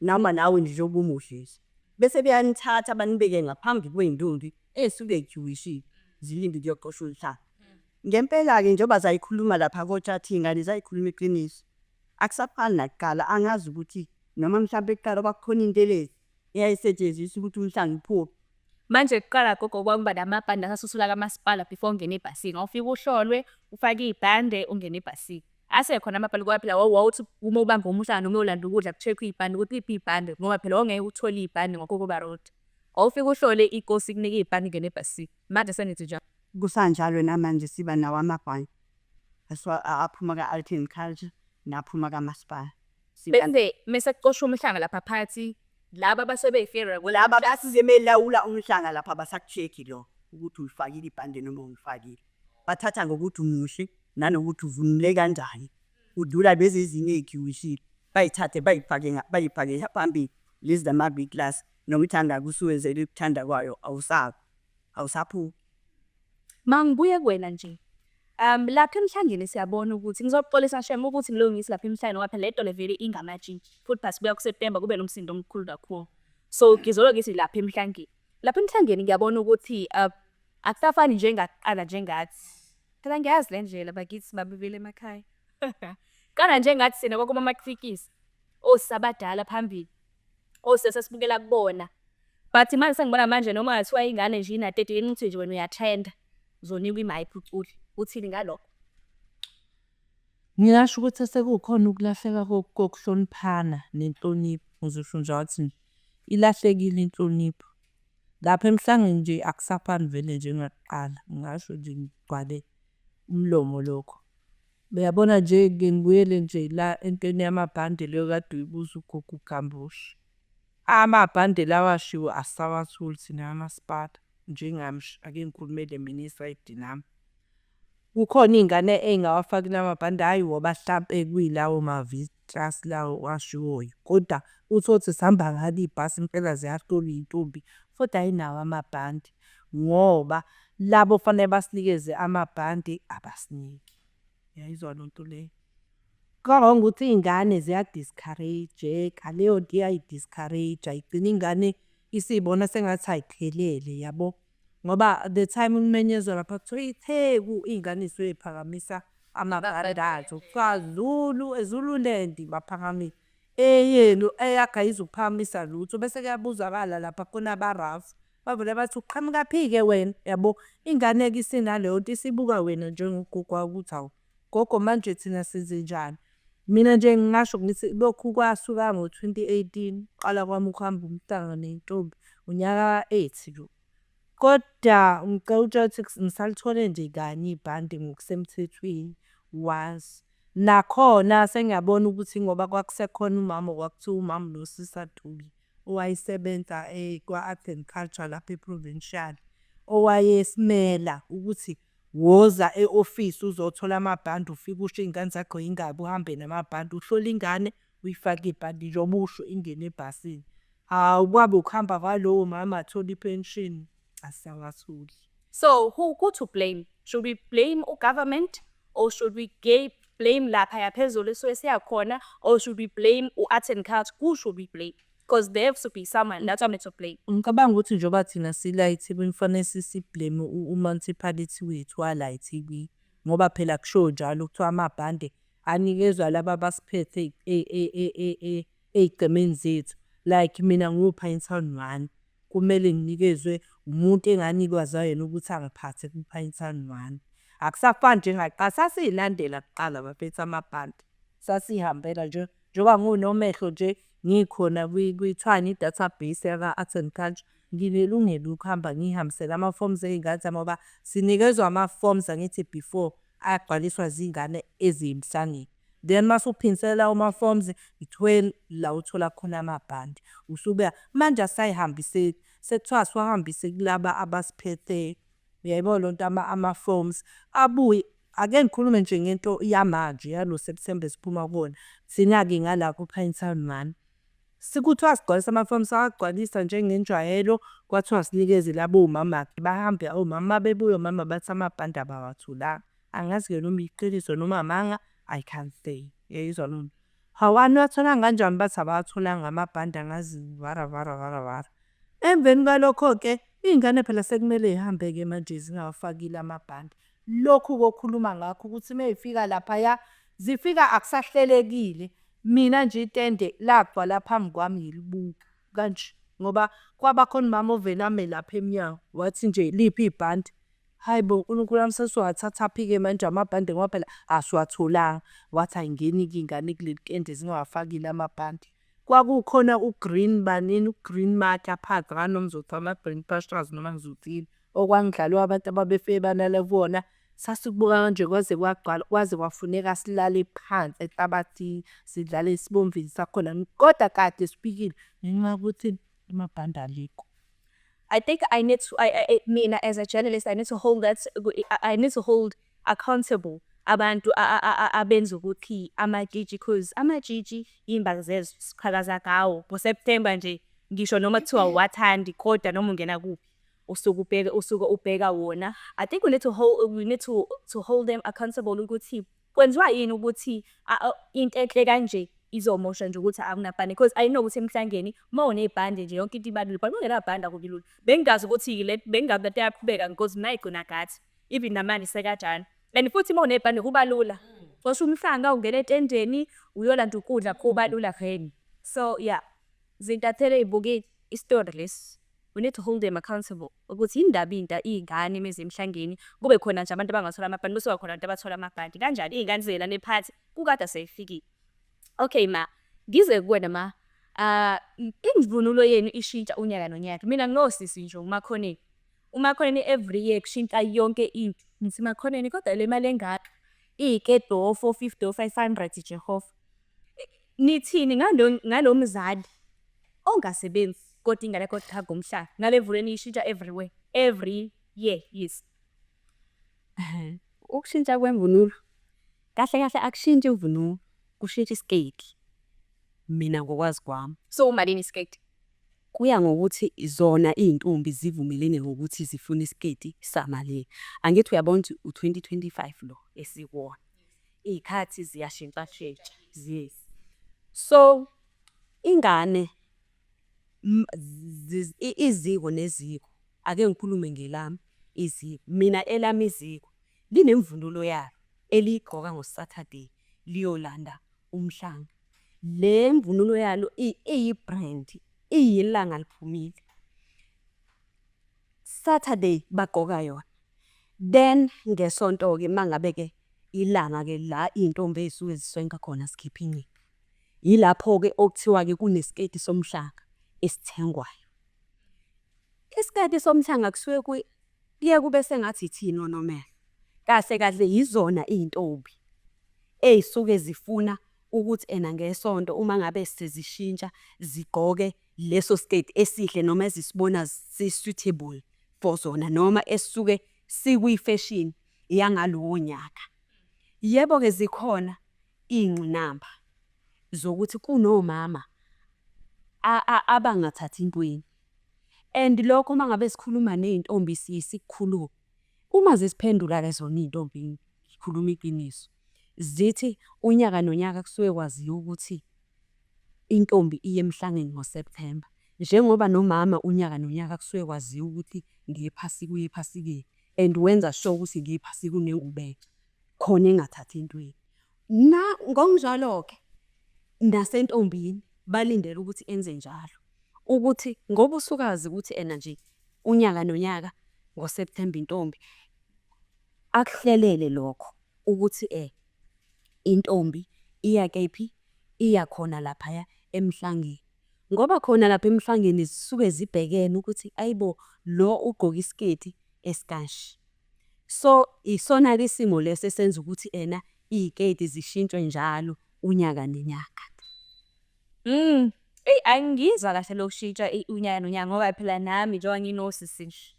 noma nawe nje njengoba umuhle nje. Bese beyanithatha banibeke ngaphambi kwey'ntombi ey'suke y'khuwishile zilinde ukuyocosha uhlanga. Ngempela-ke njengoba zayikhuluma lapha koTshatha iy'ngane zayikhuluma iqiniso. Akusafani nakuqala angazi ukuthi noma mhlampe kuqala kwakukhona intelezi eyayisetshenziswa ukuthi umhlanga uphume. Manje kuqala gogo kwakuba namabhande asasusela kamasipala before ungene ebhasini. Wawufike uhlolwe, ufake ibhande, ungene ebhasini. Asekhona amabhande ngoba phela wawuthi uma ubamba umhlanga noma uyolanda ukudla ku-check-we ibhande ukuthi liphi ibhande ngoba phela wawungeke uthole ibhande ngokukuba . Wawufike uhlole inkosi ikunike ibhande ungene ebhasini. Manje senenzenjani? Kusanjalo namanje siba nawo amabhange aphuma ka-Art and Culture naphuma kamasipala. Bese mese kucoshwa umhlanga lapha phakathi, laba abasuke bey'fika Laba abasuke belawula umhlanga lapha abasaku-check-i lokho ukuthi ulifakile ibhande noma awulifakile. Bathatha ngokuthi umuhle nanokuthi uvunule kanjani. Udlula lezi ezinye ey'khiwishile, bay'thathe bay'fake bay'fake phambili lezi zama-V class. Noma uthanda-ke usuwenzela ukuthanda kwayo awusabi, awusaphumi. Mangibuye kuwena nje. Lapha emhlangeni siyabona ukuthi ngizoxolisa shame ukuthi ngilokhu ngithi lapha emhlangeni ngoba phela le nto le vele ingamatshitshi. Futhi phela sibuya ku-September kube nomsindo omkhulu kakhulu. So ngizolokhu ngithi lapha emhlangeni. Lapha emhlangeni ngiyabona ukuthi akusafani njengakuqala njengathi. Phela ngiyazi le ndlela bakithi babevela emakhaya. Kuqala njengathi thina kwakuma amakilikisi, osisi abadala phambili, osisi esesibukela kubona. But manje sengibona manje noma kungathiwa ingane nje ina-thirteen uthi nje wena uya-trend-a, uzonikwa i-mic ucule. Uthini ngalokho? Ngingasho ukuthi sekukhona ukulahleka kokuhloniphana nenhlonipho, ngizosho njalo ukuthi nje ilahlekile inhlonipho. Lapha emhlangeni nje akusafani vele njengakuqala, ngingasho nje ngigcwale umlomo lokho. Uyabona nje ngike ngibuyele nje la entweni yamabhande le okade uyibuza ugogo uGambushe. Amabhande lawa ashiwo asisawatholi thina kamasipala, njengami nje, ake ngikhulumele mina esayidini lami. Kukhona iy'ngane ey'ngawafaki la mabhande, hhayi ngoba hlampe kuyilawo ma-V class lawo ashiwoyo, koda uthole ukuthi zihamba ngalo ibhasi impela ziyahlolwa iy'ntombi futhi ayinawo amabhande ngoba labo okufanele basinikeze amabhande abasiniki. Uyayizwa leyo nto leyo? Kangangokuthi iy'ngane ziya-discourage-eka, leyo nto iyayi-discourage-a igcine ingane isiy'bona sengathi ayiphelele yabo. Ngoba the time kumenyezwa lapha kuthiwa iTheku, iy'ngane zisuke y'phakamisa amabhande azo. Kuthiwa Zulu, Zululand baphakamisa. Eyenu eyakho ayizukuphakamisa lutho bese kuyabuzakala lapha khona aba-rough. Bavele bathi uqhamukaphi-ke wena, yabo? Ingane-ke isinaleyo nto isibuka wena njengogogo wayo ukuthi hawu, gogo manje thina senzenjani? Mina nje ngingasho ngithi lokhu kwasuka ngo-twenty eighteen, ukuqala kwami ukuhamba umhlanga ney'ntombi, unyaka ka-eight lo. Koda ngicela ukutshela ukuthi ngisalithole nje kanye ibhande ngokusemthethweni, once. Nakhona sengiyabona ukuthi ingoba kwakusekhona umama okwakuthiwa umama uNosisa Ntuli owayesebenza kwa-Art and Culture lapha e-Provincial, owayesimela ukuthi woza e-ofisi uzothola amabhande ufike usho iy'ngane zakho yingaki uhambe namabhande uhlole ingane uyifake ibhande njengoba usho ingene ebhasini. Hawu kwabe ukuhamba kwalowo mama athola i-pension, asisawatholi. So who to blame? Should we blame u-government or should we blame laphaya phezulu esuke siyakhona or should we blame u-art and culture? Who should we blame? Because there has to be someone that's what to blame. Ngicabanga ukuthi njengoba thina sila eThekwini kufanele si-blame u-municipality wethu wala eThekwini. Ngoba phela kushiwo njalo kuthiwa amabhande anikezwa laba abasiphethe ey'gcemeni zethu. Like mina ngiwu-Pinetown one, kumele nginikezwe umuntu enganikezwa yena ukuthi angiphathe ku-Pinetown one. Akusafani njengakuqala, sasiyilandela kuqala bafethu amabhande. Sasiy'hambela nje, njengoba ngiwuNomehlo nje ngikhona kuthiwani i-database yaka-Art and Culture, nginelungelo lokuhamba ngiy'hambisele ama-forms ey'ngane zami ngoba sinikezwa ama-forms angithi before agcwaliswa zingane eziyimhlangeni. Then mase uphindisela lawo ma-forms, ithweni la uthola khona amabhande. Usubuya, manje asisay'hambiseli, sekuthiwa asiwahambise kulaba abasiphetheyo. Uyayibona leyo nto ama-forms abuye. Ake ngikhulume nje ngento yamanje yalo September esiphuma kuwona. Thina-ke ngala ku-Pinetown one, kuthiwa sigcwalise ama-forms sawagcwalisa njengenjwayelo, kwathiwa sinikeze labo mama-ke. Bahambe omama, uma bebuya omama bathi amabhande abawatholanga. Angazi-ke noma iqiniso noma amanga, I can't say. Uyayizwa leyo nto? Hawu aniwatholanga kanjani? Bathi abawatholanga amabhande angazi vara vara vara vara. Emveni kwalokho-ke iy'ngane phela sekumele y'hambe-ke manje zingawafakile amabhande. Lokhu kokhuluma ngakho ukuthi uma y'fika laphaya zifika akusahlelekile. Mina nje itende lagcwala phambi kwami ngilibuka kanje ngoba kwaba khona umama ovele ame lapha emnyango wathi nje liphi ibhande? Hhayi bo Nkulunkulu wami sesizowathathaphi-ke manje amabhande ngoba phela asiwatholanga. Wathi ayingeni-ke iy'ngane kuleli tende zingawafakile amabhande. Kwakukhona u-green banini, u-green matter phansi angazi noma ngizothi ama-green pastures noma ngizothini. Okwakudlalwa abantu ababefike balale kuwona. Sasikubuka kanje kwaze kwagcwala, kwaze kwafuneka silale phansi enhlabathini sidlale esibomvini sakhona kodwa kade sifikile ngenxa yokuthi amabhande alikho. I think I need to, I, mina as a journalist, I need to hold that, I need to hold accountable abantu abenza ukuthi amatshitshi, cause amatshitshi iy'mbali zezwe siqhakaza ngawo. NgoSepthemba nje, ngisho noma kuthiwa awuwathandi kodwa noma ungena kuphi, usuke ubheka, usuke ubheka wona. I think we need to hold them accountable ukuthi kwenziwa yini ukuthi into enhle kanje izomosha nje ukuthi akunabhande. Cause I know ukuthi emhlangeni uma unebhande nje yonke into iba lula, but uma ungenabhande akubi lula. Bengingazi ukuthi le bengingazi lento iyaqhubeka because ngayigcina ngathi even namanje isekanjalo. And futhi uma unebhande kuba lula. Cosha umhlanga ungena etendeni uyolanda ukudla kuba lula vele. So yeah, zintatheli ey'bukile isitori lesi. We need to hold them accountable ukuthi yini ndaba into iy'ngane meze emhlangeni kube khona nje abantu abangathola amabhande bese kuba khona abantu abathola amabhande. Kanjani iy'ngane ziyelana ephathi kukade seyifikile. Okay ma, ngize kuwena ma. Imvunulo yenu ishintsha unyaka nonyaka. Mina nginosisi nje uMakhoneni. UMakhoneni every year kushintsha yonke into. Ngithi Makhoneni kodwa le mali engaka iy'keti o-450 o-500 Jehova. Nithini ngalo mzali ongasebenzi kodwa ingane yakho iqhaga umhlanga ngale mvunulo eniyishintsha everywhere every year, yes. Ukushintsha kwemvunulo, kahle kahle akushintshi imvunulo, kushintsha isiketi, mina ngokwazi kwami. So umalini isiketi? Kuya ngokuthi zona iy'ntombi zivumelene ngokuthi zifuna isiketi samalini. Angithi uyabona ukuthi u-2025 lo esikuwona, iy'khathi ziyashintshashintsha, yes. So, ingane iziko neziko, ake ngikhulume ngelami iziko, mina elami iziko linemvunulo yalo eliyigqoka ngo-Saturday liyolanda umhlanga. Le mvunulo yalo iyi-brand, iyilanga liphumile. Saturday bagqoka yona, then ngesonto-ke uma ngabe-ke ilanga-ke la iy'ntombi ey'suke ziswenka khona zikhipha inqephu. Yilapho-ke okuthiwa-ke kunesiketi somhlanga esithengwayo. Isiketi somhlanga kusuke kuye kube sengathi ithina onomehlo. Kahle kahle yizona iy'ntombi ey'suke zifuna ukuthi ena ngesonto uma ngabe sezishintsha zigqoke leso siketi esihle noma ezisibona si-suitable for zona noma esisuke sikwi-fashion yangalowo nyaka. Yebo-ke zikhona iy'ngqinamba zokuthi kunomama abangathathi ntweni and lokho uma ngabe sikhuluma ney'ntombi siye sikukhulume. Uma zisiphendula-ke zona iy'ntombi ngikhuluma iqiniso, zithi unyaka nonyaka kusuke kwaziwa ukuthi intombi iye emhlangeni ngoSepthemba. Njengoba nomama unyaka nonyaka kusuke kwaziwa ukuthi ngephasika uya ephasikeni and wenza sure ukuthi ngephasika unengubo entsha, khona engathathi ntweni. Ngokunjalo-ke nasentombini balindele ukuthi enze njalo, ukuthi ngoba usukazi ukuthi ena nje unyaka nonyaka ngoSepthemba intombi, akuhlelele lokho ukuthi intombi iya kephi, iya khona laphaya emhlangeni. Ngoba khona lapha emhlangeni zisuke zibhekene ukuthi ayi bo, lo ugqoke isiketi esikanje. So, isona-ke isimo lesi esenza ukuthi ena iy'keti zishintshwe njalo unyaka nenyaka. Eyi angiyizwa kahle lokushintsha unyaka nonyaka ngoba phela nami njengoba nginosisi nje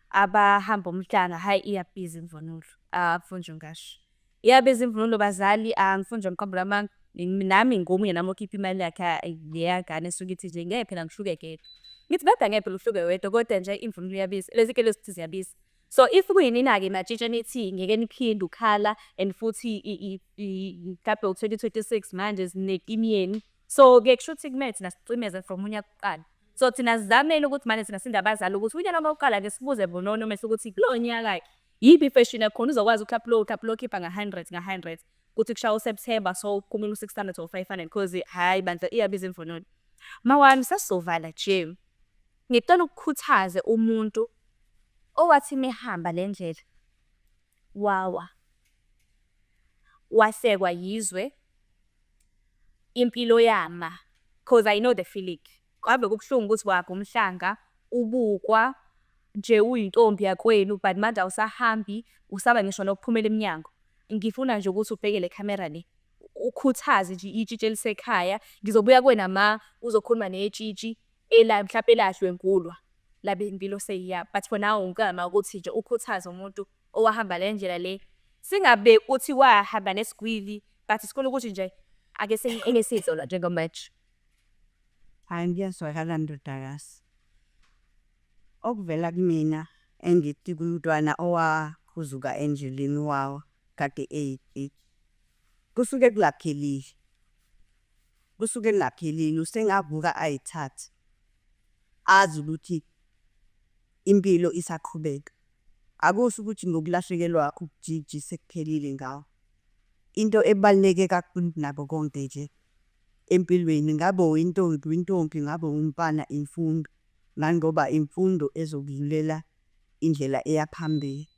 abahamba umhlanga, hhayi iyabiza imvunulo, angifuni nje ukungasho. Iyabiza imvunulo bazali, angifuni nje ukuqambela amanga. Nami ngingomunye nami okhipha imali yakhe leya ngane esuke ithi nje ngeke phela ngihluke ngedwa. Ngithi kodwa ngeke phela uhluke wedwa kodwa nje imvunulo iyabiza, lezi keti lezi ziyabiza. So if kuyinina-ke matshitshi enithi ngeke niphinde ukukhala and futhi mhlampe u-2026 manje netimu yenu. So-ke kushuthi kumele thina sicimeze from unyaka uqala. So thina sizameni ukuthi manje thina singabazali ukuthi unyaka uma uqala-ke sibuze bunono mese ukuthi kulowo nyaka-ke iyiphi ifeshini ekhona uzokwazi ukuthi ukhipha nga-hundred nga-hundred kuthi kushaya uSepthemba so kumele u-six hundred or five hundred cause hhayi bandla iyabiza imvunulo. Mawami sesizovala nje, ngicela ukukhuthaze umuntu owathi mehamba le ndlela wawa, wahlekwa yizwe, impilo yama cause I know the feeling. Ave kubuhlungu ukuthi wabha umhlanga ubukwa nje uyintombi yakwenu but manje awusahambi usaba ngisho nokuphumela emnyango. Ngifuna nje ukuthi ubheke le khamera le ukhuthaze nje itshitshi elisekhaya. Ngizobuya kuwena ma uzokhuluma netshitshi mhlampe eladlwengulwa labe impilo seyiyaba. But for now ngicela ma ukuthi nje ukhuthaze umuntu owahamba le ndlela le. Singabeki ukuthi wahamba nesigwili but sifuna ukuthi nje ake engesizolo njengamanje. Hhayi kuyazwakala ndodakazi. Okuvela kumina engithi kumntwana owahuzuka endleleni wawa kade eyitshitshi, kusuke kungaphelile, kusuke kungaphelile usengavuka ayithathe azi ukuthi impilo isaqhubeka. Akusho ukuthi ngokulahlekelwa ubutshitshi sekuphelile ngawe. Into ebaluleke kakhulu kunakho konke nje empilweni ngabe uyintombi uyintombi, ngabe uwumfana imfundo. Ngani ngoba imfundo ezokuvulela indlela eya phambili.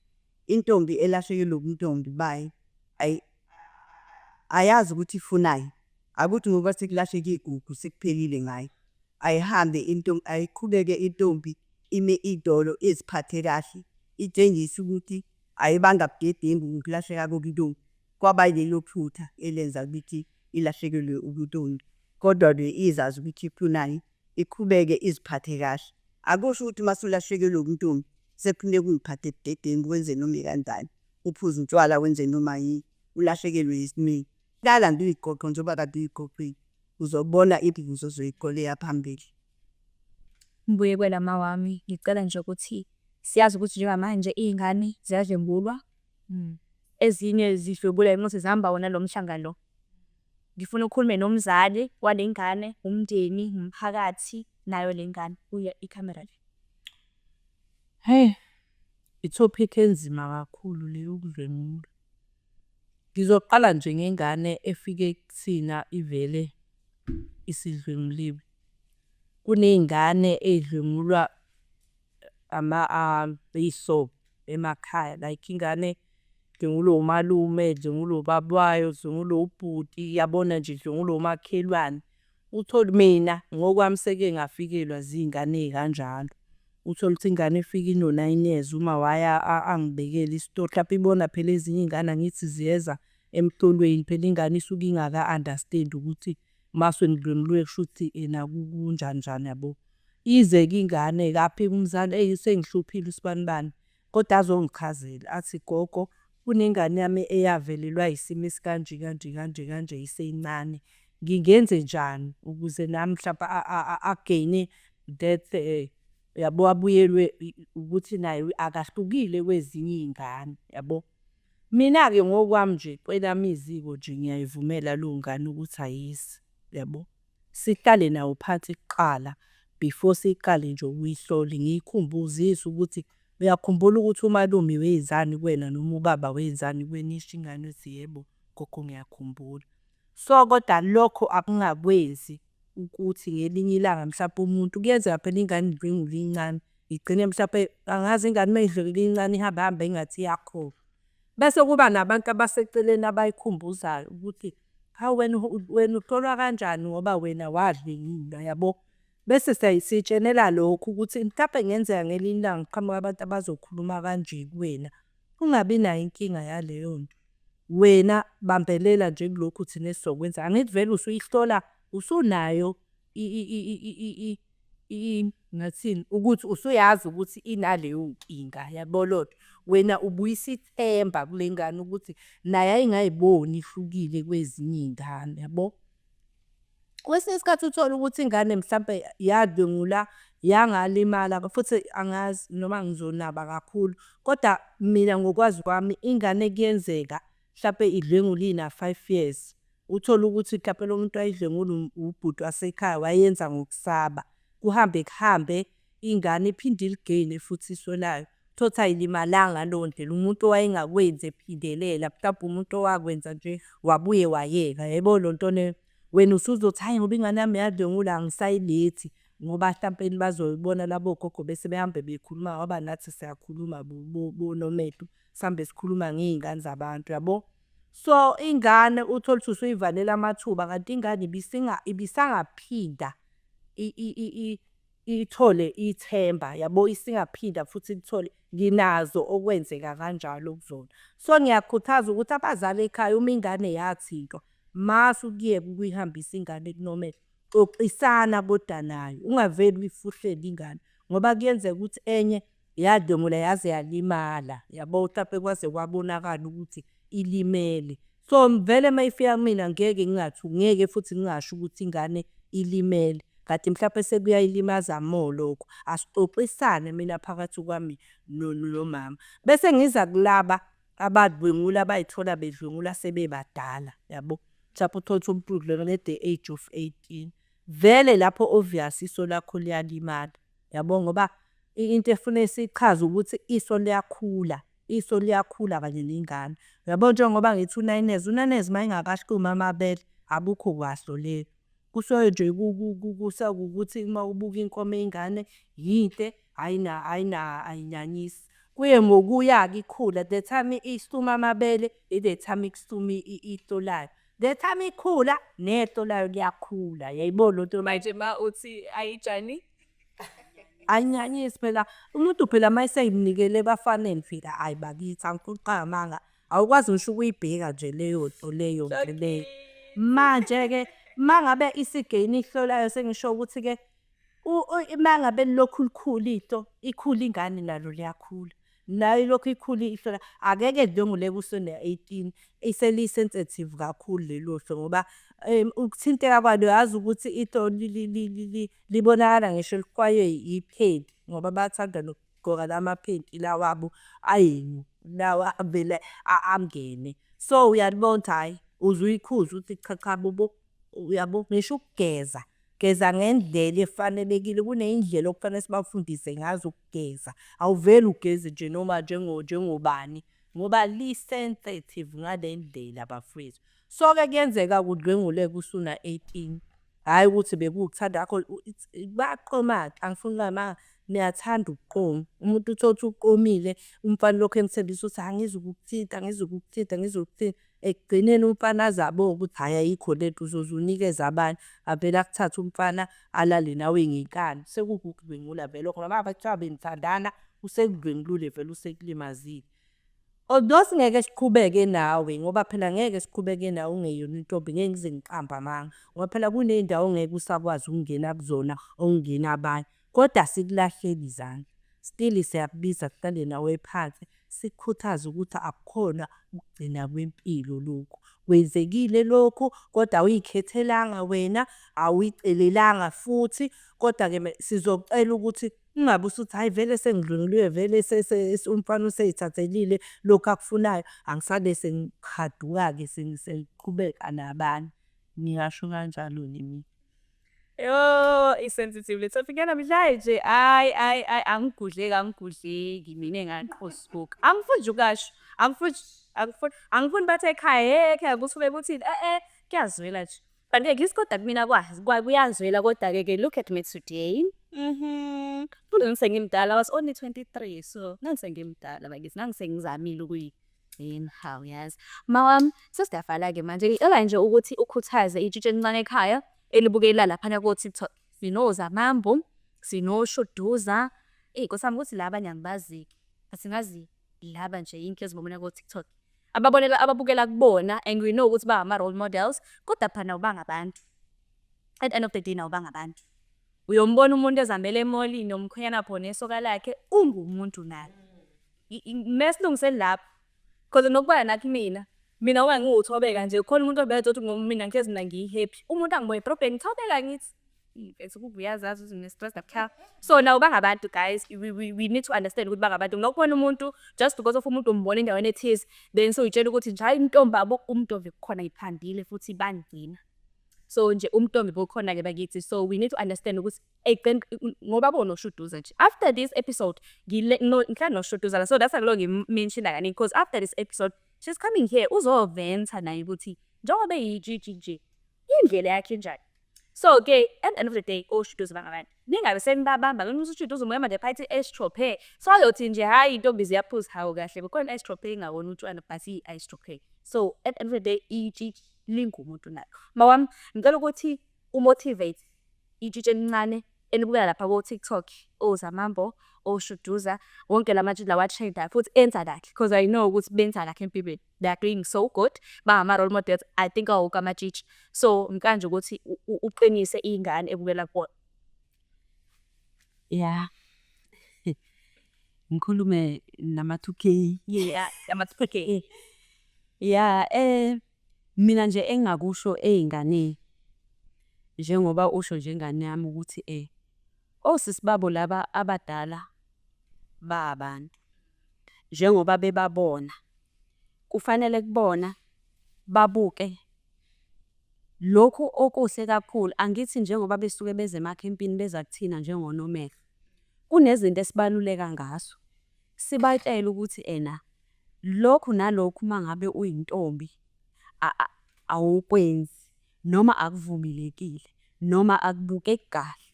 Intombi elahlekelwe ubuntombi bayo ayazi ukuthi ifunani. Akuthi ngoba sekulahleke igugu sekuphelile ngayo. Ayihambe ayiqhubeke intombi ime idolo iziphathe kahle, itshengise ukuthi ayibanga budedengu ngokulahleka kobuntombi. Kwaba yilelo phutha elenza ukuthi ilahlekelwe ubuntombi, kodwa-ke izazi ukuthi ifunani, iqhubeke iziphathe kahle. Akusho ukuthi uma usulahlekelwe ubuntombi sekufuneka uy'phathe budedengu wenze noma ikanjani, uphuze utshwala wenze noma yini, ulahlekelwe yisimilo. Hlala nje uy'qoqe njengoba kade uy'qoqile, uzobona imivuzo ozoyithola eya phambili. Ngibuye kuwena mawami, ngicela nje ukuthi siyazi ukuthi njengamanje iy'ngane ziyadlwengulwa, ezinye zidlwengulwa ukuthi zihamba wona lo mhlanga lo. Ngifuna ukhulume nomzali wale ngane, umndeni, umphakathi, nayo le ngane kuyo ikhamera le. Hheyi, i-topic enzima kakhulu le yokudlwengula. Ngizoqala nje ngengane efike kuthina ivele isidlwenguliwe. Kuney'ngane ey'dlwengulwa iy'hlobo emakhaya like ingane idlwengulwa umalume, idlwengulwa ubaba wayo, idlwengulwa ubhuti, yabona nje idlwengulwa omakhelwane. Uthole mina ngokwami seke ngafikelwa ziy'ngane ey'kanjalo. Uthole ukuthi ingane ifike ino-nine years uma waya angibekele isitori, hlampe ibona phela ezinye iy'ngane angithi ziyeza emhlolweni phela ingane isuke ingaka-understand-i ukuthi mase ngidlwenguliwe kushuthi ena kunjani njani yabo. Ize-ke ingane-ke afike umzali eyi usengihluphile usibanibani, kodwa azongichazela athi gogo kunengane yami eyavelelwa isimo esikanje kanje kanje kanje isencane. Ngingenzenjani ukuze nami mhlampe a-gain-e that yabo abuyelwe ukuthi naye akahlukile kwezinye iy'ngane yabo. Mina-ke ngokwami nje kwelami iziko nje ngiyayivumela leyo ngane ukuthi ayize yabo. Sihlale nayo phansi kuqala before siqale nje ukuyihlola ngiyikhumbuzise ukuthi uyakhumbula ukuthi umalume wenzani kuwena noma ubaba wenzani kuwena, isho ingane ithi yebo gogo ngiyakhumbula. So kodwa lokho akungakwenzi ukuthi ngelinye ilanga mhlampe umuntu kuyenzeka phela ingane idlwengule incane igcine mhlampe angazi ingane uma idlwengule incane ihambe hambe engathi iyakhohlwa. Bese kuba nabantu abaseceleni abayikhumbuzayo ukuthi hawu wena wena uhlolwa kanjani ngoba wena wadlwengulwa yabo. Bese siyayitshenela lokho ukuthi mhlampe kungenzeka ngelinye ilanga kuqhamuke abantu abazokhuluma kanje kuwena, ungabi nayo inkinga yaleyo nto. Wena bambelela nje kulokhu thina esizokwenza, angithi vele usuyihlola usunayo ngathini ukuthi usuyazi ukuthi inaleyo nkinga yabo leyo nto. Wena ubuyisa ithemba kule ngane ukuthi naye ayingayiboni ihlukile kwezinye iy'ngane yabo. Kwesinye isikhathi uthole ukuthi ingane mhlampe yadlwengula yangalimala futhi angazi noma ngizonaba kakhulu, kodwa mina ngokwazi kwami ingane kuyenzeka hlampe idlwengule ina-five years. Uthole ukuthi hlampe lo muntu wayidlwengula ubhuti wasekhaya wayenza ngokusaba. Kuhambe kuhambe ingane iphinde iligeyine futhi iso layo. Uthole ukuthi ayilimalanga ngaleyo ndlela, umuntu owayengakwenzi ephindelela, mhlampe umuntu owakwenza nje wabuye wayeka, yayibona leyo nto leyo? Wena usuzothi hhayi ngoba ingane yami yadlwengulwa angisayilethi ngoba hlampeni bazoyibona labo gogo bese behambe bekhuluma ngoba nathi siyakhuluma boNomehlo, sihambe sikhuluma ngey'ngane zabantu, yabo? So, ingane uthole ukuthi usuyivalela amathuba kanti ingane ibisangaphinda ithole ithemba yabo, isingaphinda futhi ithole. Nginazo okwenzeka kanjalo kuzona. So, ngiyakhuthaza ukuthi abazali ekhaya uma ingane yathintwa, mase ukuyeka ukuyihambisa ingane kuNomehlo. Xoxisana koda nayo, ungaveli uyifuhlele ingane ngoba kuyenzeka ukuthi enye yadlwengulwa yaze yalimala, yabo? Hlampe kwaze kwabonakala ukuthi ilimele. So, vele uma ifika kumina ngeke ngingathuki, ngeke futhi ngingasho ukuthi ingane ilimele, kanti mhlampe sekuyayilimaza more lokho. Asixoxisane mina phakathi kwami nomama. Bese ngiza kulaba abadlwengula abay'thola bedlwengula sebebadala, yabo? Mhlampe uthole ukuthi umuntu udlwengulwa at the age of 18. Vele lapho obvious iso lakho liyalimala, yabo? Ngoba into efuneka siyichaze ukuthi iso liyakhula, iso liyakhula kanye nengane. Uyabo njengoba ngithi u-9 years, u-9 years uma engakahlumi amabele akukho kwahlo lelo. Kusuke nje kusawukuthi uma ubuka inkomo eyingane yinhle ayinyanyisi. Kuye ngokuya-ke ikhula, the time ihluma amabele, i-the time kuhluma ihlo layo. The time ikhula, nehlo layo liyakhula, yayibona leyo nto. Manje ma uthi ayijani? Ayinyanyisi phela, umuntu phela uma esey'nikele ebafaneni phela hhayi bakithi angifuni ukuqamba amanga, awukwazi ngisho ukuyibheka nje leyo nto leyo nto leyo. Manje-ke uma ngabe isigeyine ihlo layo sengisho ukuthi-ke uma ngabe lilokhu likhula ihlo, ikhula ingane nalo liyakhula. Nayo ilokhu ikhula ihlo layo. Akeke edlwenguleke usuna-18, seli-sensitive kakhulu lelo hlo ngoba ukuthinteka kwalo uyazi ukuthi ihlo libonakala ngisho lihwaywe iphenti ngoba bayathanda nokugqoka lamaphenti lawa abo ayenu, lawa avele angene. So, uyalibona ukuthi hhayi, uze uyikhuze uthi cha cha bo uyabo? Ngisho ukugeza, geza ngendlela efanelekile. Kuney'ndlela okufanele sibafundise ngazo ukugeza. Awuveli ugeze nje noma njengobani ngoba li-sensitive ngale ndlela bafowethu. So-ke kuyenzeka kudlwenguleke usuna-18, hhayi ukuthi bekuwukuthanda kwakho, bayaqoma-ke angifuni ukuqamba amanga, niyathanda ukuqoma. Umuntu uthole ukuthi uqomile, umfana ulokhu emthembisa ukuthi angizukukuthinta, angizukukuthinta, angizukukuthinta. Ekugcineni umfana aze abone ukuthi hhayi ayikho lento uzoze unikeze abanye, avele akuthathe umfana alale nawe ngenkani. Sekuwukudlwengula vele lokho noma ngabe kuthiwa benithandana, usekudlwengulile vele usekulimazile. Although singeke siqhubeke nawe ngoba phela ngeke siqhubeke nawe ungeyona intombi, ngeke ngize ngiqambe amanga. Ngoba phela kuney'ndawo ongeke usakwazi ukungena kuzona okungena abanye, kodwa asikulahleli izandla. Still siyakubiza sihlale nawe phansi sikukhuthaze ukuthi akukhona ukugcina kwempilo lokhu. Kwenzekile lokhu kodwa awuy'khethelanga wena, awuy'celelanga futhi, kodwa-ke sizocela ukuthi ungabe usuthi hhayi vele sengidlwenguliwe vele umfana usey'thathelile lokhu akufunayo, angisabe sengihaduka-ke sengiqhubeka nabanye. Ngingasho kanjalo nje mina. Yo, i-sensitive le topic yanamhlanje. Hhayi, hhayi, hhayi, angigudleki, angigudleki mina engaqhuzuka. Angifuni nje ukungasho, angifuni, angifuni, angifuni bathi ekhaya, hhe ekhaya kusuke kuthini, kuyazwela nje. But at least kodwa kumina kuyazwela kodwa-ke ke look at me today. Futhi sengimdala, I was only 23, so ngangisengimdala bakithi, ngangisengizamile ukuyigcina, hawu yazi. Mawami, sesiyavala-ke manje. Ngicela nje ukuthi ukhuthaze itshitshi elincane ekhaya elibukela laphana ko-TikTok. SinoZamambo, sinoShuduza, eyi Nkosi yami ukuthi la abanye angibazi-ke, but ngazi laba nje inhlezi ngibabona ko-TikTok. Ababonela, ababukela kubona and we know ukuthi ba ama-role models, kodwa phela nabo bangabantu. At the end of the day nabo bangabantu. Uyombona umuntu ezihambela e-mall nomkhwenyana wakhe nesoka lakhe, ungumuntu naye. Mesilungiseni lapho, cause nokubona nakimina, mina uma ngiwuThobeka nje khona umuntu obezwa ukuthi mina ngihlezi mina ngiyi-happy. Umuntu angibone edrobheni Thobeka ngithi, mfethu ukuba uyazazi ukuthi ngine-stress nakukhaya. So nabo bangabantu guys, we need to understand ukuthi bangabantu. Nokubona umuntu just because of umuntu umbona endaweni ethize, then sewuy'tshela ukuthi nje hhayi intombi abo, umuntu kukhona iphandile futhi bangigcina. So nje umntombi bukhona-ke bakithi. So we need to understand ukuthi ekugcineni ngoba bonoshuduza nje. After this episode, ngihlala noshuduza la. So that's why ngilokhu ngim-mention-a kaningi because after this episode, she's coming here uzoventha naye ukuthi njengoba eyitshitshi nje, indlela yakhe injani. So-ke at the end of the day, oshuduza bangabantu. Ningabe senibabamba ngeke ushuduza umoya manje phathi i-ice. So ayothi nje hhayi intombi ziyaphuza, hawu kahle kukhona i-ice ingawona utshwala but iyi-ice. So at the end of the day, itshitshi lingumuntu nalo. Mawami, ngicela ukuthi u-motivate itshitshi elincane elibukela lapha ko-TikTok, oZamambo, oShuduza, wonke la matshitshi lawa a-trend-ayo futhi enza kahle because I know ukuthi benza kahle empilweni. They are doing so good, bangama-role models, I think awo wonke amatshitshi. So ngicela nje ukuthi uqinise ingane ebukela kubona. Ya. Ngikhulume nama-2K. Yeah, ama-2K. Ya, mina nje engingakusho ey'nganeni, njengoba usho nje ngane yami ukuthi osisi babo laba abadala ba abantu. Njengoba bebabona, kufanele kubona babuke lokhu okuhle kakhulu. Angithi njengoba besuke beze emakhempini beza kuthina njengoNomehlo, kunezinto esibaluleka ngazo. Sibatshele ukuthi ena lokhu nalokhu uma ngabe uyintombi awukwenzi noma akuvumelekile noma akubukeki kahle.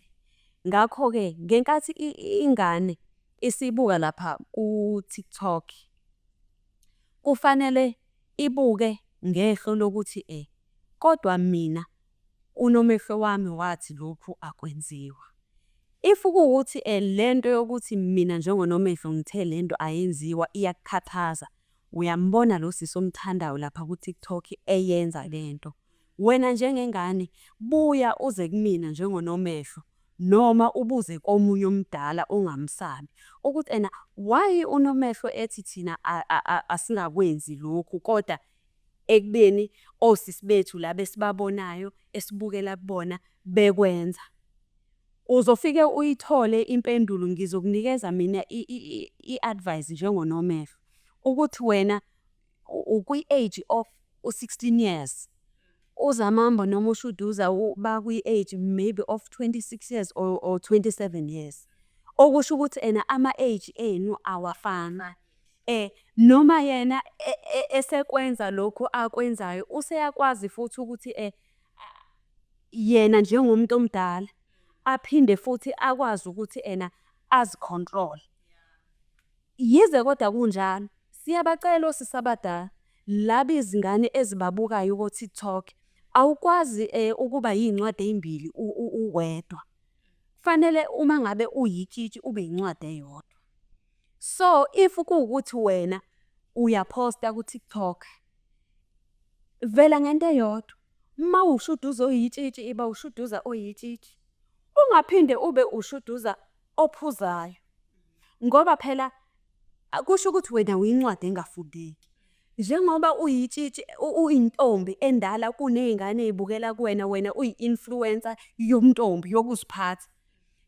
Ngakho-ke ngenkathi ingane isibuka lapha ku-TikTok, kufanele ibuke ngehlo lokuthi kodwa mina uNomehlo wami wathi lokhu akwenziwa. If kuwukuthi lento yokuthi mina njengoNomehlo ngithe lento ayenziwa iyakukhathaza, uyambona lo sisi omthandayo lapha ku-TikTok eyenza lento. Wena njengengane, buya uze kumina njengoNomehlo noma ubuze komunye omdala ongamsabi ukuthi ena why uNomehlo ethi thina asingakwenzi lokhu kodwa ekubeni osisi bethu laba esibabonayo esibukela kubona bekwenza. Uzofike uyithole impendulo, ngizokunikeza mina i-advice njengoNomehlo ukuthi wena ukwi-age of u-16 years. UZamambo noma uShuduza bakwi-age maybe of 26 years or 27 years. Okusho ukuthi ena ama-age enu awafani. Noma yena esekwenza lokhu akwenzayo useyakwazi futhi ukuthi yena njengomuntu omdala aphinde futhi akwazi ukuthi ena azi-control-e. Yize kodwa kunjalo, siyabacela osisi abadala, laba izingane ezibabukayo ko-TikTok, awukwazi ukuba iy'ncwadi ey'mbili uwedwa. Kufanele uma ngabe uyitshitshi ube incwadi eyodwa. So, if kuwukuthi wena uyaphosta ku-TikTok, vela ngento eyodwa. Uma uwushuduza oyitshitshi, iba ushuduza oyitshitshi. Ungaphinde ube ushuduza ophuzayo, ngoba phela kusho ukuthi wena uyincwadi engafundeki. Njengoba uyitshitshi uyintombi endala kuney'ngane ey'bukela kuwena, wena uyi-influencer yobuntombi yokuziphatha.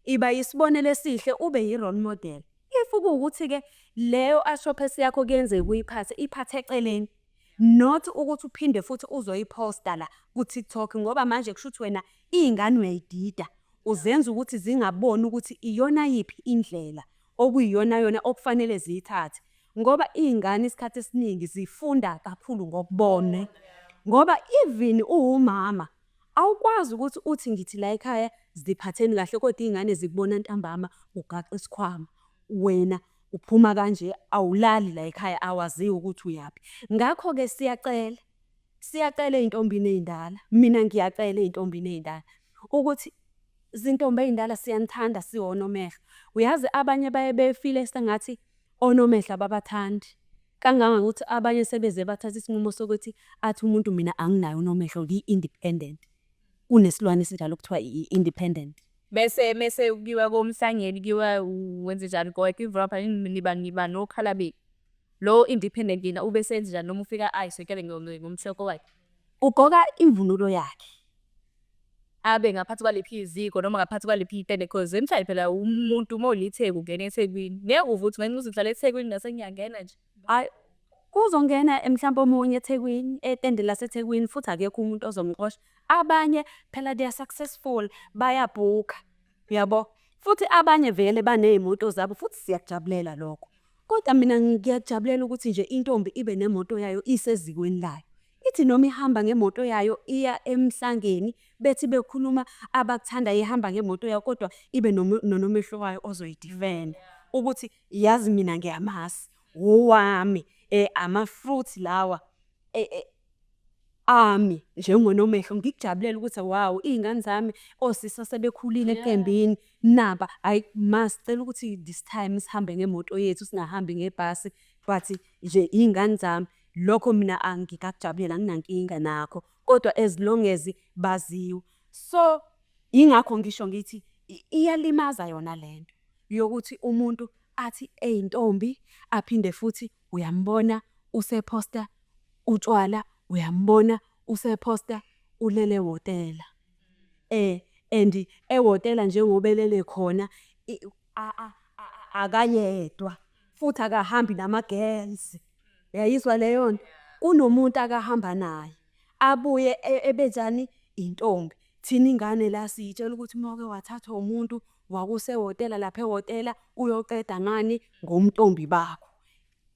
Iba yisibonelo esihle ube yi-role model. If kuwukuthi-ke leyo ashopesi yakho kuyenzeka uyiphathe, iphathe eceleni. Not ukuthi uphinde futhi uzoyiphosta la ku-TikTok ngoba manje kushuthi wena iy'ngane uyay'dida. Uzenza ukuthi zingaboni ukuthi iyona yiphi indlela okuyiyona yona okufanele ziyithathe. Ngoba iy'ngane isikhathi esiningi zifunda kakhulu ngokubona. Ngoba even uwumama awukwazi ukuthi uthi ngithi la ekhaya ziphatheni kahle kodwa iy'ngane zikubona ntambama ugaxa isikhwama. Wena uphuma kanje awulali la ekhaya awaziwa ukuthi uyaphi. Ngakho-ke siyacela, siyacela ey'ntombini ey'ndala, mina ngiyacela ey'ntombini ey'ndala ukuthi zintombi ey'ndala siyanithanda siwoNomehlo. Uyazi abanye baye befile sengathi oNomehlo ababathandi. Kangangokuthi abanye sebeze bathatha isinqumo sokuthi athi umuntu mina anginaye uNomehlo ngiyi-independent. Kunesilwane esinjalo okuthiwa i-independent. Bese mese kuyiwa komhlangeni kuyiwa wenzenjani konke niba niba nokhala benu. Lo independent yena ube senzenjani noma ufika ayisekele ngomhloko wakhe? Ugqoka imvunulo yakhe. Abe ngaphansi kwaliphi iziko noma ngaphansi kwaliphi itende cause emhlanje phela umuntu uma uliTheku ungena eThekwini. Ngeke uve uthi ngenxa yokuthi ngihlala eThekwini ngase ngiyangena nje. Hhayi. Kuzongena mhlampe omunye eThekwini, etende laseThekwini futhi akekho umuntu ozomxosha. Abanye phela they are successful, bayabhukha, uyabo? Futhi abanye vele baney'moto zabo futhi siyakujabulela lokho. Kodwa mina ngiyakujabulela ukuthi nje intombi ibe nemoto yayo isezikweni layo. Ithi noma ihamba ngemoto yayo iya emhlangeni, bethi bekhuluma abakuthandayo ihamba ngemoto yayo kodwa ibe nonomehlo wayo ozoyi-defend-a ukuthi yazi mina ngiyamazi, owami ama-fruit lawa ami njengoNomehlo. Ngikujabulele ukuthi wow, iy'ngane zami osisi asebekhulile eqembini naba, hhayi ma sicela ukuthi this time sihambe ngemoto yethu singahambi ngebhasi but nje iy'ngane zami. Lokho mina ngingakujabulela anginankinga nakho, kodwa as long as baziwa. So, yingakho ngisho ngithi iyalimaza yona lento yokuthi umuntu athi eyintombi aphinde futhi uyambona usephosta utshwala, uyambona usephosta ulele ehhotela. And ehhotela njengoba elele khona akayedwa futhi akahambi nama-girls. Uyayizwa leyo nto? Kunomuntu akahamba naye, abuye ebenjani? Intombi. Thina iy'ngane la siy'tshela ukuthi uma uke wathathwa umuntu wakusa ehhotela lapha ehhotela uyoqeda ngani? Ngobuntombi bakho.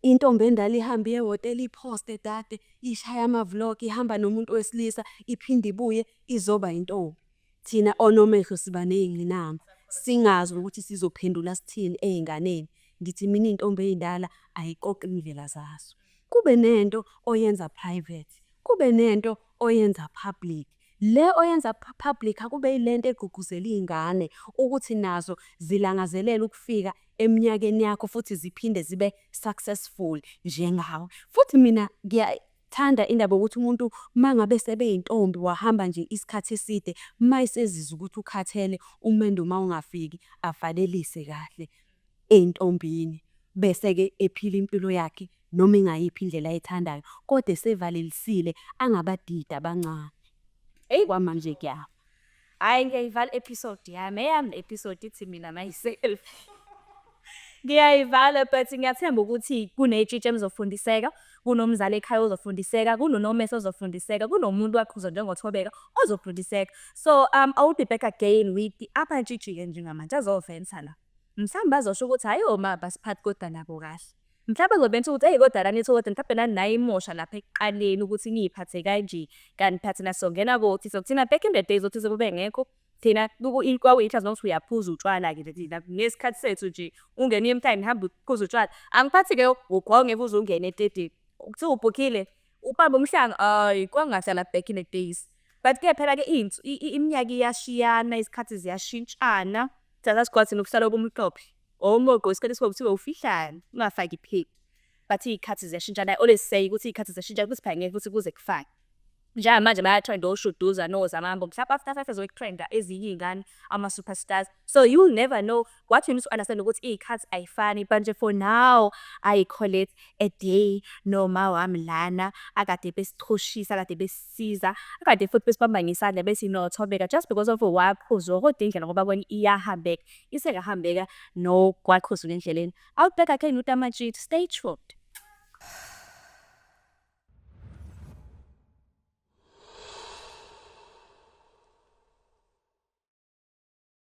Intombi endala ihambe iye ehhotela iphoste dade, ishaye ama-vlog, ihamba nomuntu wesilisa, iphinde ibuye izoba intombi. Thina onomehlo siba ney'ngqinamba, singazi ukuthi sizophendula sithini ey'nganeni. Ngithi mina iy'ntombi ey'ndala ay'qoqe iy'ndlela zazo. Kube nento oyenza private, kube nento oyenza public. Le oyenza public akube yilento egqugquzela iy'ngane ukuthi nazo zilangazelele ukufika eminyakeni yakho futhi ziphinde zibe successful njengawe. Futhi mina ngiyathanda indaba yokuthi umuntu uma ngabe sebeyintombi wahamba nje isikhathi eside, uma esezizwa ukuthi ukhathele, umendo uma ungafiki avalelise kahle ey'ntombini. Bese-ke ephila impilo yakhe noma ingayiphi indlela ayithandayo, kodwa esevalelisile angabadidi abancane. Eyi kwamanje kuyafa. Hhayi ngiyayivala i-episode yami, eyami le episode ithi mina myself. Ngiyayivala but ngiyathemba ukuthi kuney'tshitshi enizofundiseka, kunomzali ekhaya ozofundiseka, kunonomehlo ozofundiseka, kunomuntu wakhuza njengoThobeka ozofundiseka. So I will be back again with amatshitshi-ke njengamanje azoventha la. Mhlawumbe bazosho ukuthi hhayi oma abasiphathi kodwa nabo kahle. Mhlawumbe bazoventha ukuthi eyi kodwa la nithi kodwa mhlawumbe nani nayimosha lapha ekuqaleni ukuthi niy'phathe kanje. Kanti phela thina sizongena koThisa, thina back in the days oThisa bebengekho. Thina kwakuyihlazo nokuthi uyaphuza utshwala-ke nje thina ngesikhathi sethu nje ungene uye emhlangeni uhambe uphuze utshwala. Angiphathi-ke ugqoke uze ungene etendeni. Kuthiwa ubhukhile, ubambe umhlanga, hhayi kwakungahlala back in the days. But-ke phela-ke iminyaka iyashiyana, izikhathi ziyashintshana. Thina sasigqoka thina ubuhlalo obumhlophe. Uma ugqoke isiketi esibomvu kuthiwe ufihlane, ungafaki iphini. But iy'khathi ziyashintshana. I always say ukuthi iy'khathi ziyashintshana futhi phela ngeke futhi kuze kufane. Njengamanje baya-trend-a oShuduza noZamambo, mhlampe after 5 years kuzobe ezinye iy'ngane ama-superstars. So you'll never know. What you need to understand ukuthi iy'khathi ay'fani but nje for now, I call it a day noma wami lana akade besichoshisa, akade besisiza, akade futhi besibamba ngesandla bethi no Thobeka just because of waphuza kodwa indlela ngoba bona iyahambeka, isengahambeka nokwaqhuzula endleleni. I'll be back again with amatshitshi, stay tuned.